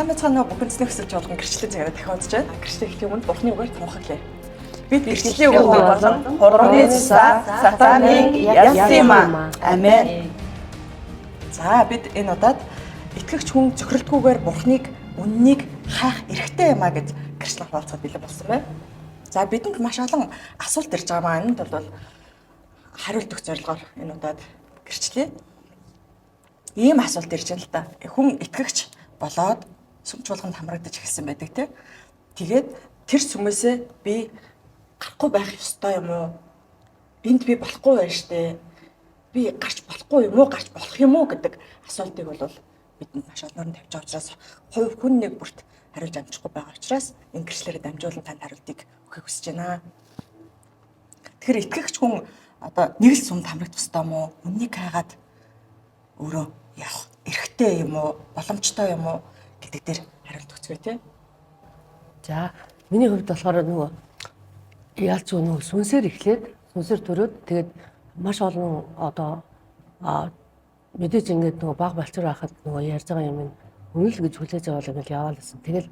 Сайн байцгаана уу, бүхэн зэний хүсэл чуулган гэрчлэн цагаараа дахин уулзж байна. Гэрчлэх гэх юм Бурхны үгээр тунхаглая. Бид гэрчлийн үг болон хурмын цусаа сатаныг ялсан юм аа. Амен. За, бид энэ удаад итгэгч хүн зөхрөлтгүйгээр Бурхныг үннийг хайх эрхтэй юм а гэж гэрчлэн хуваалцахад бэлэн болсон байна. За, бидэнд маш олон асуулт ирж байгаа маа. Энэнд бол хариулт өгөх зорилгоор энэ удаад гэрчлэе. Ийм асуулт ирж байна л да. Хүн итгэгч болоод сүм чуулганд хамрагдаж эхэлсэн байдаг те. Тэгээд тэр сүмээсээ би гарахгүй байх ёстой юм уу? Энд би болохгүй байх штэ. Би гарч болохгүй юм уу, гарч болох юм уу гэдэг асуултыг бол бидэнд маш олноор нь тавьж байгаа учраас хувь хүн нэг бүрт хариулж амжихгүй байгаа учраас энэ гэрчлэлээр дамжуулан танд хариултыг өгөхийг хүсэж байна. Тэгэхээр итгэгч хүн одоо нэг л сүмд хамрагдах ёстой юм уу? Үннийг хайгаад өөрөө явах эрхтэй юм уу? Боломжтой юм уу гэдэг дээр хариулт өгцгөө те. За, миний хувьд болохоор нөгөө ялц нөгөө сүнсээр эхлээд, сүнсээр төрөөд, тэгээд маш олон одоо мэдээж ингээд нөгөө баг балчуур байхад нөгөө ярьж байгаа юм нь үнэл гэж хүлээж аваад ингээд яваал гэсэн. Тэгэл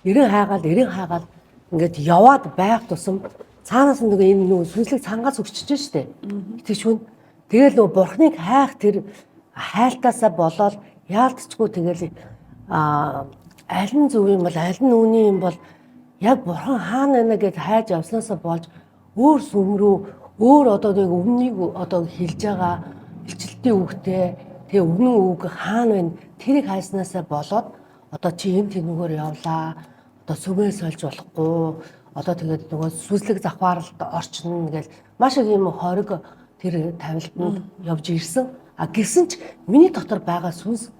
эрен хайгаал, эрен хайгаал ингээд яваад байх тусам цаанаас нь нөгөө энэ нөгөө сүнслэг цангаас өгчөж штэ. Итгэж хүн. Тэгэл нөгөө бурхныг хайх тэр хайлтаасаа болоод яалтчгүй тэгэл аль нь зөв юм бол, аль нь үний юм бол, яг бурхан хаана байна гэж хайж явснаасаа болж өөр сүм рүү, өөр одоо нэг өмнөнийг одоо хэлж байгаа илчлэлтийн үгтэй, тэгээ өмнө үг хаана байна, тэрийг хайснаасаа болоод одоо чи юм тэнүүгээр явлаа, одоо сүмээ сольж болохгүй, одоо тэгээд нөгөө сүнслэг завхааралд орчно гэл маш их юм хориг тэр тавилтанд явж ирсэн. А гисэн ч миний дотор байгаа сүнс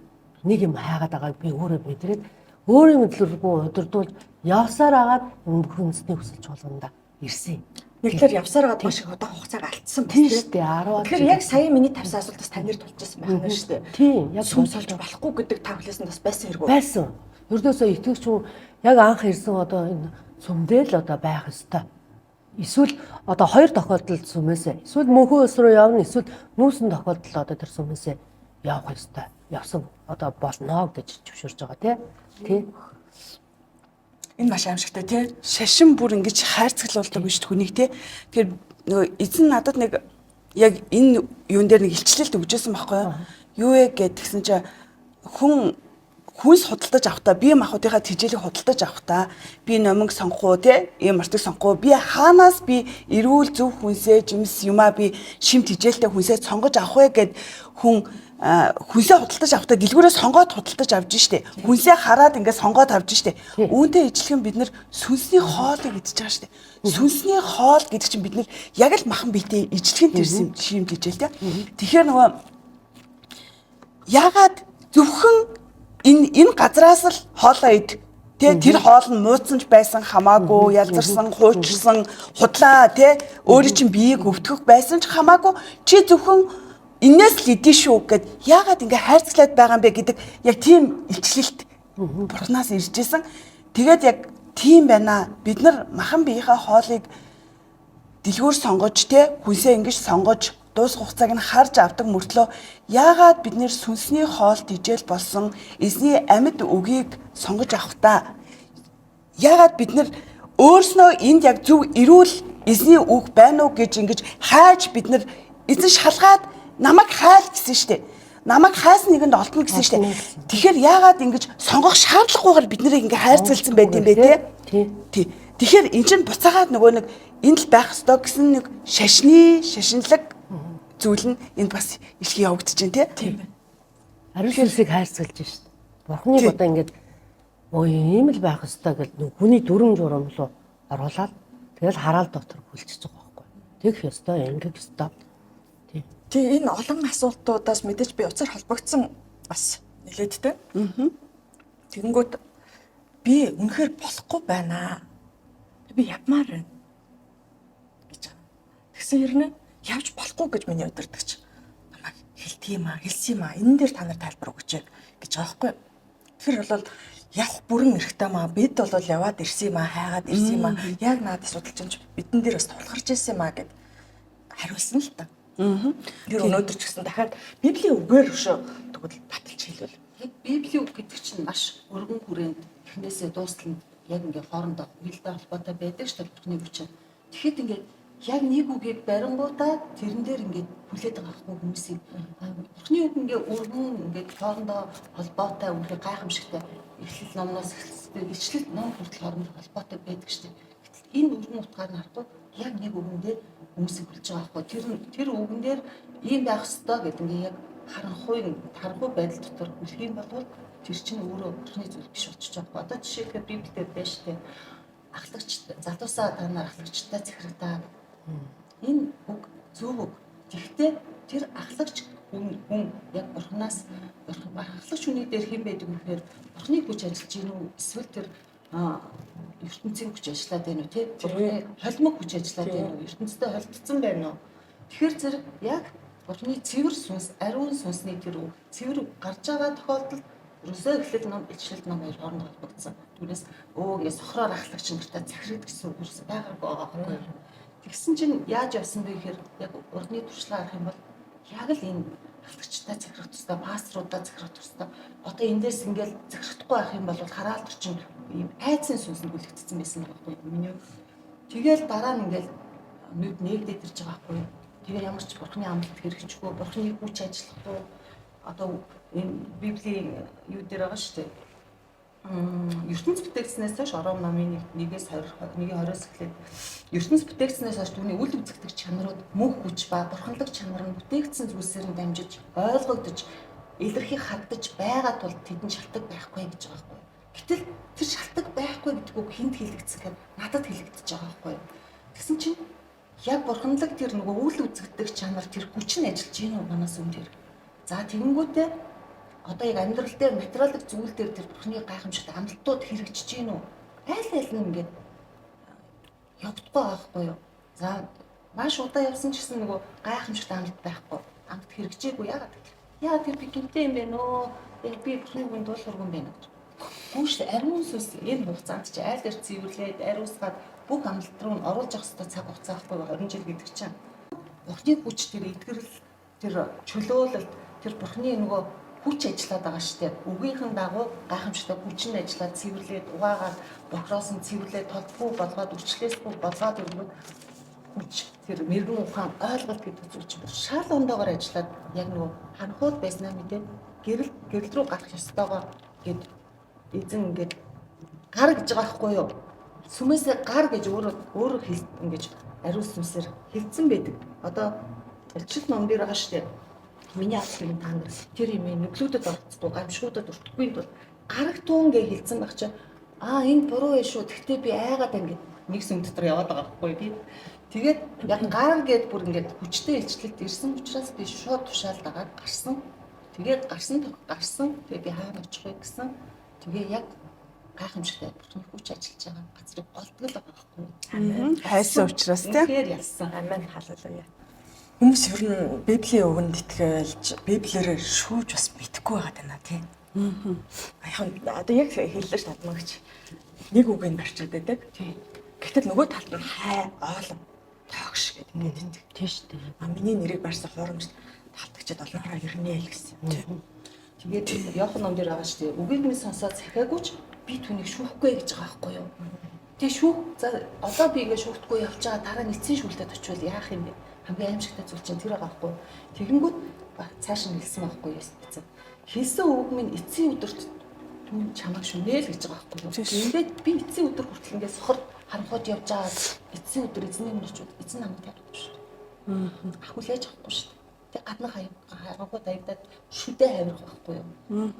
нэг юм хайгаад байгааг би өөрөө мэдрээд, өөрийн мэдлэргүй удирдуулж явсаар агаад хүнсний хүсэл чуулганда ирсэн. Нэг талаар явсаар агаад маш их удаан хугацааг алдсан байна. Тийм шүү дээ. 10 Тэгэхээр яг сая миний тавьсан асуулт бас танаар тулжсэн байх нь шүү дээ. Тийм. Яг сүм сольж болохгүй гэдэг та хүлээсэн бас байсан хэрэггүй. Байсан. Ердөөсөө итгэгч хүн яг анх ирсэн одоо энэ сүмдээ л одоо байх ёстой. Эсвэл одоо хоёр тохиолдолд сүмээсээ, эсвэл мөнхөн ус руу явна, эсвэл нүүсэн тохиолдолд одоо тэр сүмээсээ явах ёстой. Явсан одоо болно гэж зөвшөөрж байгаа тий. Тий. Энэ маш аимшигтай тий. Шашин бүр ингэж хайрцаглуулдаг биш хүнийг тий. Тэгэхээр нөгөө эзэн надад нэг яг энэ юун дээр нэг илчлэлт өгчээсэн байхгүй юу? Юу вэ гэдгсэн чинь хүн хүнс худалдаж авахдаа, бие махбодынхаа тэжээлийг худалдаж авахдаа би номинг сонгох уу те, ийм мартыг сонгох уу, би хаанаас би эрүүл зөв хүнсээ жимс юмаа би шим тэжээлтэй хүнсээ сонгож авах вэ гэд хүн хүнсээ худалдаж авахдаа дэлгүүрээ сонгоод худалдаж авч штэ, хүнсээ хараад ингээд сонгоод авч штэ. Үүнтэй ижилхэн бид нар сүнсний хоолыг идэж байгаа штэ. Сүнсний хоол гэдэг чинь бид нар яг л махан биетэй ижилхэн тэр шим тэжээл те. Тэгэхээр нөгөө яагаад зөвхөн энэ газраас л хоолоо ид тэ, тэр хоол нь мууцсан ч байсан хамаагүй, ялзарсан, хуучирсан, худлаа тэ, өөрийн чинь биеийг өвтгөх байсан ч хамаагүй, чи зөвхөн энээс л идэв шүү гэд яагаад ингээ хайрцаглаад байгаа юм бэ гэдэг яг тийм илчлэлт бурхнаас ирж исэн. Тэгээд яг тийм байна. Бид нар махан биеийнхээ хоолыг дэлгүүр сонгож тэ, хүнсээ ингэж сонгож дуусах хугацааг нь харж авдаг мөртлөө яагаад бид нэр сүнсний хоол тижэл болсон эзний амьд үгийг сонгож авах та? Яагаад бид нэр өөрснөө энд яг зөв эрүүл эзний үг байна уу гэж ингэж хайж, бид нар эзэн шалгаад намайг хайл гэсэн штэ. Намайг хайсан нэгэнд олдно гэсэн штэ. Тэгэхээр яагаад ингэж сонгох шаардлагагүйгээр бид нарыг ингэ хайрцалсан байд юм бэ те? Тий. Тэгэхээр эн чинь буцаагаад нөгөө нэг энд л байх ёстой гэсэн нэг шашны шашинлаг зүйл нь энд бас илхий явагдаж байна тий. Тийм байна. Ариун сүнсийг хайрцаглаж шít. Бурхныг одоо ингээд өө ийм л байх ёстой гэж хүний дүрм журам руу оруулаад тэгэл хараал дотор хүлчиж байгаа байхгүй. Тэгэх ёстой, ингэх ёстой. Тий. Тий, энэ олон асуултуудаас мэдээж би уцаар холбогдсон бас нэлээдтэй. Аа. Тэгэнгүүт би үнэхээр болохгүй байна. Би явмаар байна гэж. Тэгсэн хэрнээ явж болохгүй гэж миний удирдагч намайг хэлдэг юм аа, хэлсэн юм аа. Энэ дээр та нар тайлбар өгөөч гэж байгаа байхгүй. Тэгэхээр бол явах бүрэн эрхтэй маа. Бид бол яваад ирсэн юм аа, хайгаад ирсэн юм аа. Яг наад асуудал чинь бидэн дээр бас тулгарч ирсэн юм аа гэд хариулсан л та. Тэр өнөөдөр ч гэсэн дахиад Библийн үгээр өшөө тэгвэл баталж хэлвэл. Яг Библийн үг гэдэг чинь маш өргөн хүрээнд эхнээсээ дуустал нь яг ингээ хоорондоо уялдаа холбоотой байдаг шүү дээ Бурхны үг чинь. Тэгэхэд ингээд яг нэг үгийг барингуудаа тэрэн дээр ингээд хүлээд байгаа байхгүй хүмүүсийг. Бурхны үг ингээ өргөн ингээд хоорондоо холбоотой үнэхээр гайхамшигтай эхлэл номноос эхэлсэн ичлэл ном хүртэл хоорондоо холбоотой байдаг шүү дээ. Гэтэл энэ өргөн утгаар нь харахгүй яг нэг үгэн дээр хүмүүсийг хүлж байгаа байхгүй. Тэр үгэн дээр ийм байх ёстой гэдэг ингээ яг харанхуй байдал дотор хүлэх юм бол тэр чинь өөрөө Бурхны зүйл биш болчих жоох. Одоо жишээлбэл Библиэлд байна шүү дээ. Ахлагч залуусаа та нар ахлагчтай захирагдаа. Энэ үг зөв үг. Тэгэхдээ тэр ахлагч хүн яг Бурханаас ахлагч хүний дээр хэн байдаг вэ гэхээр Бурхны хүч ажиллаж гин үү? Эсвэл тэр ертөнцийн хүч ажиллаад байна уу, тий? Бурхны холимог хүч ажиллаад байна уу? ертөнцтэй холилдсон байна уу? Тэгэхээр зэрэг яг Бурхны цэвэр сүнс, ариун сүнсний тэр үг цэвэр гарч байгаа тохиолдолд ерөөсөө эхлэл ном, ичлэл ном хоёр хооронд холбогдсон. Түүнээс ингээ сохроор ахлагч нартай захирагд гэсэн үг ерөөсөө байгаагүй байгаа байхгүй юу? Тэгсэн чинь яаж явсан бэ гэхээр яг урдны туршлага харах юм бол яг л энэ ахлагчтай захирах тусдаа, пасторудаа захирах тусдаа одоо эндээс ингээл захирахдаггүй байх юм бол хараал төр чинь ийм айцын сүнсэнд хүлэгдсэн байсан байгаа байхгүй юу? Миний хувьд. Тэгэл дараа нь ингээл нүд нээгдээд ирж байгаа байхгүй юу? Тэгээ ямар ч Бурхны амлалт хэрэгжихгүй, Бурхны хүч ажиллахгүй одоо энэ Библийн юу дээр байгаа шүү дээ. ертөнц бүтээгдснээс хойш Ром номын 1-ээс 20, 1-20-оос эхлээд ертөнц бүтээгдснээс хойш түүний үл үзэгдэх чанарууд мөнх хүч ба бурханлаг чанар нь бүтээгдсэн зүйлсээр нь дамжиж ойлгогдож илэрхий харагдаж байгаа тул тэдэнд шалтгаан байхгүй гэж байгаа байхгүй. Гэтэл тэр шалтгаан байхгүй гэдэг үг хүнд хэлэгдсэн гэхээр надад хэлэгдэж байгаа байхгүй. Тэгсэн чинь яг бурханлаг тэр нөгөө үл үзэгдэх чанар тэр хүч нь ажиллаж гин үү манаас үн дээр. За тэгэнгүүтээ одоо яг амьдрал дээр материалын зүйл дээр тэр бурхны гайхамшигт амлалтууд хэрэгжиж гин үү? Айл айл нь ингээд явагдахгүй байхгүй юу? За маш удаа явсан ч гэсэн нөгөө гайхамшигт амлалт байхгүй. Амлалт хэрэгжээгүй яагаад гэвэл яа тэр би гэмтэй юм бэ нөө? Би бурхны үгэнд дуулуургүй юм байна гэж. Гүн шүү ариун сүнс энэ хугацаанд чи айл дээр цэвэрлээд ариусгаад бүх амлалт руу нь оруулж явах хэрэгтэй цаг хугацаа байхгүй 20 жил гэдэг чинь. Бурхны хүч тэр эдгэрэл тэр чөлөөлөлт тэр бурхны нөгөө хүч ажиллаад байгаа штэ. Үгийнхэн дагуу гайхамшигтай хүч нь ажиллаад цэвэрлээд угаагаад бохроос нь цэвэрлээд толбгүй болгоод үрчлээсгүй болгоод ирэнгүүт хүч тэр мэрэгэн ухаан ойлголт гэдэг зүйл чинь шал ондоогоор ажиллаад яг нөгөө ханхууд байснаа мэдээд гэрэл рүү гарах ёстойгоо гэд эзэн ингээд гар гэж байгаа байхгүй юу? Сүмээсээ гар гэж өөрөө хэл ингэж ариун сүнсээр хэлсэн байдаг. Одоо Илчил ном дээр байгаа шүү дээ. Миний алхмыг та нар тэр юм нүглүүдэд орцохгүй, гамшгуудад өртөхгүй тул гараг туун гэж хэлсэн баг чи аа энэ буруу ээ шүү. Тэгтээ би айгаад ингээд нэг сүм дотор яваад байгаа байхгүй би. Тэгээд яг гар гэд бүр ингээд хүчтэй илчлэлт ирсэн учраас би шууд тушаал дагаад гарсан. Тэгээд гарсан. Тэгээд би хаана очих вэ гэсэн. Тэгээ яг гайхамшигтай бурхны хүч ажиллаж байгаа газрыг голдгол байгаа байхгүй. Амен. Хайсан учраас тийм. Үнэхээр ялсан. Амен халелуя. Хүмүүс ер нь Библийн үгэнд итгэлж, Библиэрээ шүүж бас мэдэхгүй байгаа даа тийм. Аа. Яг одоо яг хэллээ шүү дээ гэж. Нэг үгийг барьчаад байдаг. Тийм. Гэтэл нөгөө талд нь хай, оолом, тоогш гэдэг ингээд байдаг. Тийм шүү дээ. А миний нэрийг барьсан хуурамч талдагчид олоороо ирнэ л гэсэн. Тийм. Тэгээд Иохан ном дээр байгаа шүү дээ. Үгийг минь сонсоод захиагүйч би түүнийг шүүхгүй гэж байгаа байхгүй юу? Тэгээ шүүх за одоо би ингээд шүүхдэггүй явж байгаа дараа нь эцсийн шүүлтэд очивол яах юм бэ? Хамгийн аимшигтай зүйл чинь тэр байгаа байхгүй юу? Тэгэнгүүт цааш нь хэлсэн байхгүй юу? Эцэн. Хэлсэн үг минь эцсийн өдөрт түн чамайг шүнэ л гэж байгаа байхгүй юу? Ингээд би эцсийн өдөр хүртэл ингээд сохор харанхууд явж байгаа эцсийн өдөр эзний өмнө очивол эзэн намайг тарихгүй шүү дээ. Ах хүлээж авахгүй шүү дээ. Тэг гадна харанхууд хаягдаад шүдэ хавирах байхгүй юу?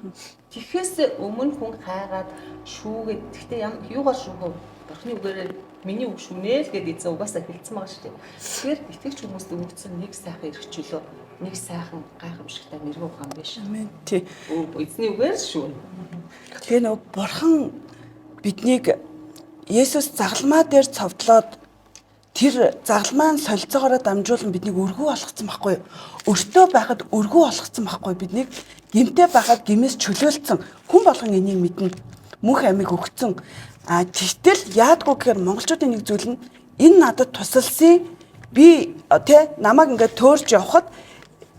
Тэгэхээс өмнө хүн хайгаад шүүгээд тэгтээ юугаар шүүхөө? Бурхны үгээрээ миний үг шүнэ л гэдээ эзэн угаасаа хэлсэн байгаа шүү дээ. Тэгэхээр итгэгч хүмүүст өгөгдсөн нэг сайхан эрх чөлөө, нэг сайхан гайхамшигтай мэрэгэн ухаан биш. Амен. Тий. Эзний үгээр шүүнэ. Тэгээ нөгөө бурхан биднийг Есүс загалмаа дээр цовдлоод тэр загалмаа нь солилцоогоороо дамжуулан биднийг өргүү болгоцсон байхгүй юу? Өртөө байхад өргүү болгоцсон байхгүй юу? Биднийг гэмтэй байхад гэмээс чөлөөлцөн хүн болгон энийг мэднэ. Мөнх амийг өгцөн. А тэгтэл яадгүй гэхээр монголчуудын нэг зүйл нь энэ надад тусалсан би тэ намайг ингээд төөрч явхад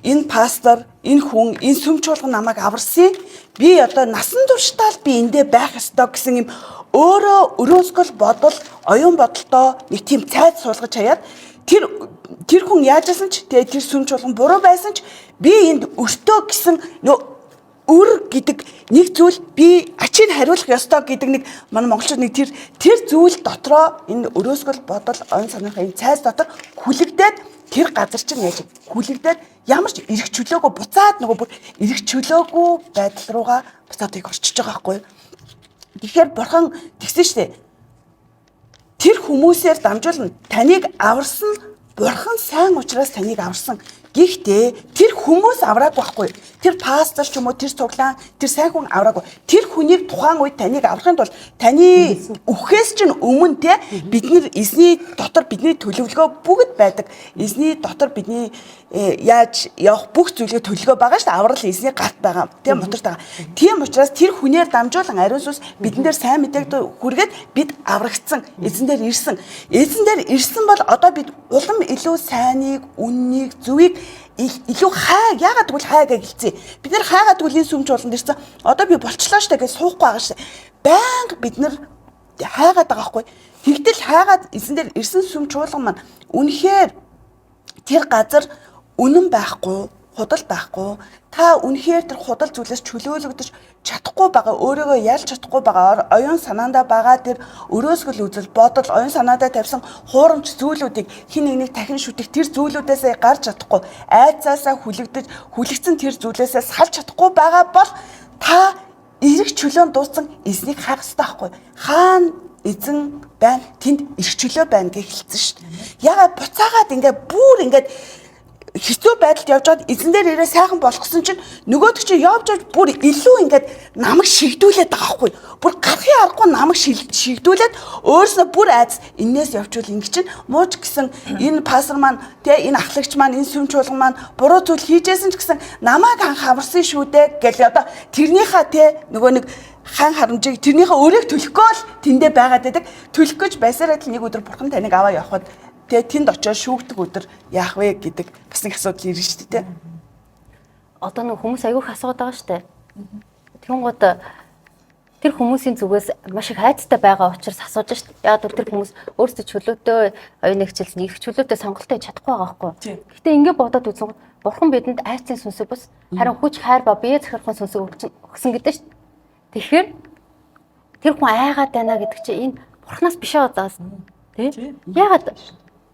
Энэ пастор, энэ хүн, энэ сүм чуулган намайг аварсан. Би одоо насан туршдаа л би эндээ байх ёстой гэсэн юм өөрөө өрөөсгөл бодол, оюун бодолтоо нэг тийм цайд суулгаж хаяад тэр хүн яаж яасан ч, тэгээ тэр сүм чуулган буруу байсан ч би энд өртөө гэсэн нөө өр гэдэг нэг зүйл, би ачийг хариулах ёстой гэдэг нэг манай монголчууд нэг тэр зүйл дотроо, энэ өрөөсгөл бодол, оюун санааныхаа энэ цайз дотор хүлэгдээд, тэр газар чинь яаж хүлэгдээд, ямар ч эрх чөлөөгөө буцаад нөгөө бүр эрх чөлөөгүй байдал руугаа буцаад их орчиж байгаа байхгүй юу? Тэгэхээр бурхан тэгсэн штэ. Тэр хүмүүсээр дамжуулна. Таныг аварсан бурхан сайн учраас таныг аварсан. Гэхдээ тэр хүмүүс авраагүй байхгүй. Тэр пастор ч юм уу, тэр цуглаан, тэр сайн хүн авраагүй. Тэр хүнийг тухайн үед таныг аврахын тулд таны үхээс чинь өмнө те бид нар эзний дотор бидний төлөвлөгөө бүгд байдаг. Эзний дотор бидний яаж явах бүх зүйлээ төлөвлөгөө байгаа шүү дээ. Аврал эзний гарт байгаа. Тийм мотор байгаа. Тийм учраас тэр хүнээр дамжуулан ариун сүнс бидэн дээр сайн мэдээг хүргээд бид аврагдсан. Эзэн дээр ирсэн. Эзэн дээр ирсэн бол одоо бид улам илүү сайныг, үннийг, зөвийг илүү хай, яагаад тэгвэл хайгаа гэлцээ. Бид нар хайгаа тэгвэл энэ сүмж болонд ирсэн. Одоо би болчлоо штэ гэж суухгүй байгаа штэ. Байнга бид нар хайгаад байгаа байхгүй. Тэгтэл хайгаад эзэн дээр ирсэн сүм чуулган маань үнэхээр тэр газар үнэн байхгүй, худал байхгүй. Та үнэхээр тэр худал зүйлээс чөлөөлөгдөж чадахгүй байгаа, өөрийгөө ялж чадахгүй байгаа, оюун санаандаа байгаа тэр өрөөсгөл үзэл, бодол, оюун санаандаа тавьсан хуурамч зүйлүүдийг хин нэгнийг дахин шүтэх тэр зүйлүүдээсээ гарч чадахгүй, айцаасаа хүлэгдэж, хүлэгдсэн тэр зүйлээсээ салж чадахгүй байгаа бол та эрх чөлөөнд дууссан эзнийг хайх ёстой байхгүй. Хаана эзэн байна, тэнд эрх чөлөө байна гэж хэлсэн шүү дээ. Ягаад буцаагаад ингээ бүр ингээд хэцүү байдалд явж байгаад эзэн дээр ирээ сайхан болгосон чинь нөгөөдөг чинь явж явж бүр илүү ингээд намайг шигдүүлээд байгаа байхгүй. Бүр гарахын аргагүй намайг шигдүүлээд өөрснөө бүр айц энээс явчвал ингэ чинь мууч гэсэн энэ пастор маань тэ энэ ахлагч маань, энэ сүм чуулган маань буруу зүйл хийжсэн ч гэсэн намайг анх аварсан шүү дээ гэл одоо тэрнийхээ тэ нөгөө нэг хан харамжийг тэрнийхээ өрөөг төлөхгүй л тэндээ байгаад байдаг. Төлөх гэж байсараа л нэг өдөр бурхан таныг аваа явахад тэгээ тэнд очиод шүүгдэг өдөр яах вэ гэдэг бас нэг асуудал ирнэ шүү дээ. Одоо нэг хүмүүс айгүйх асууад байгаа шүү дээ. Тэгэнгүүт тэр хүмүүсийн зүгээс маш их айцтай байгаа учраас асууж шүү дээ. Яг тэр хүмүүс өөрсдөө чөлөөтэй оюун нэгжилсэн, их чөлөөтэй сонголтоо хийж чадахгүй байгаа байхгүй. Гэтэ ингэ бодоод үзэн бурхан бидэнд айцын сүнсийг бус харин хүч хайр ба бие захирахын сүнсийг өгсөн гэдэг шүү дээ. Тэгэхээр тэр хүн айгаад байна гэдэг чинь энэ бурханаас биш байгаа заас. Тэ? Яагаад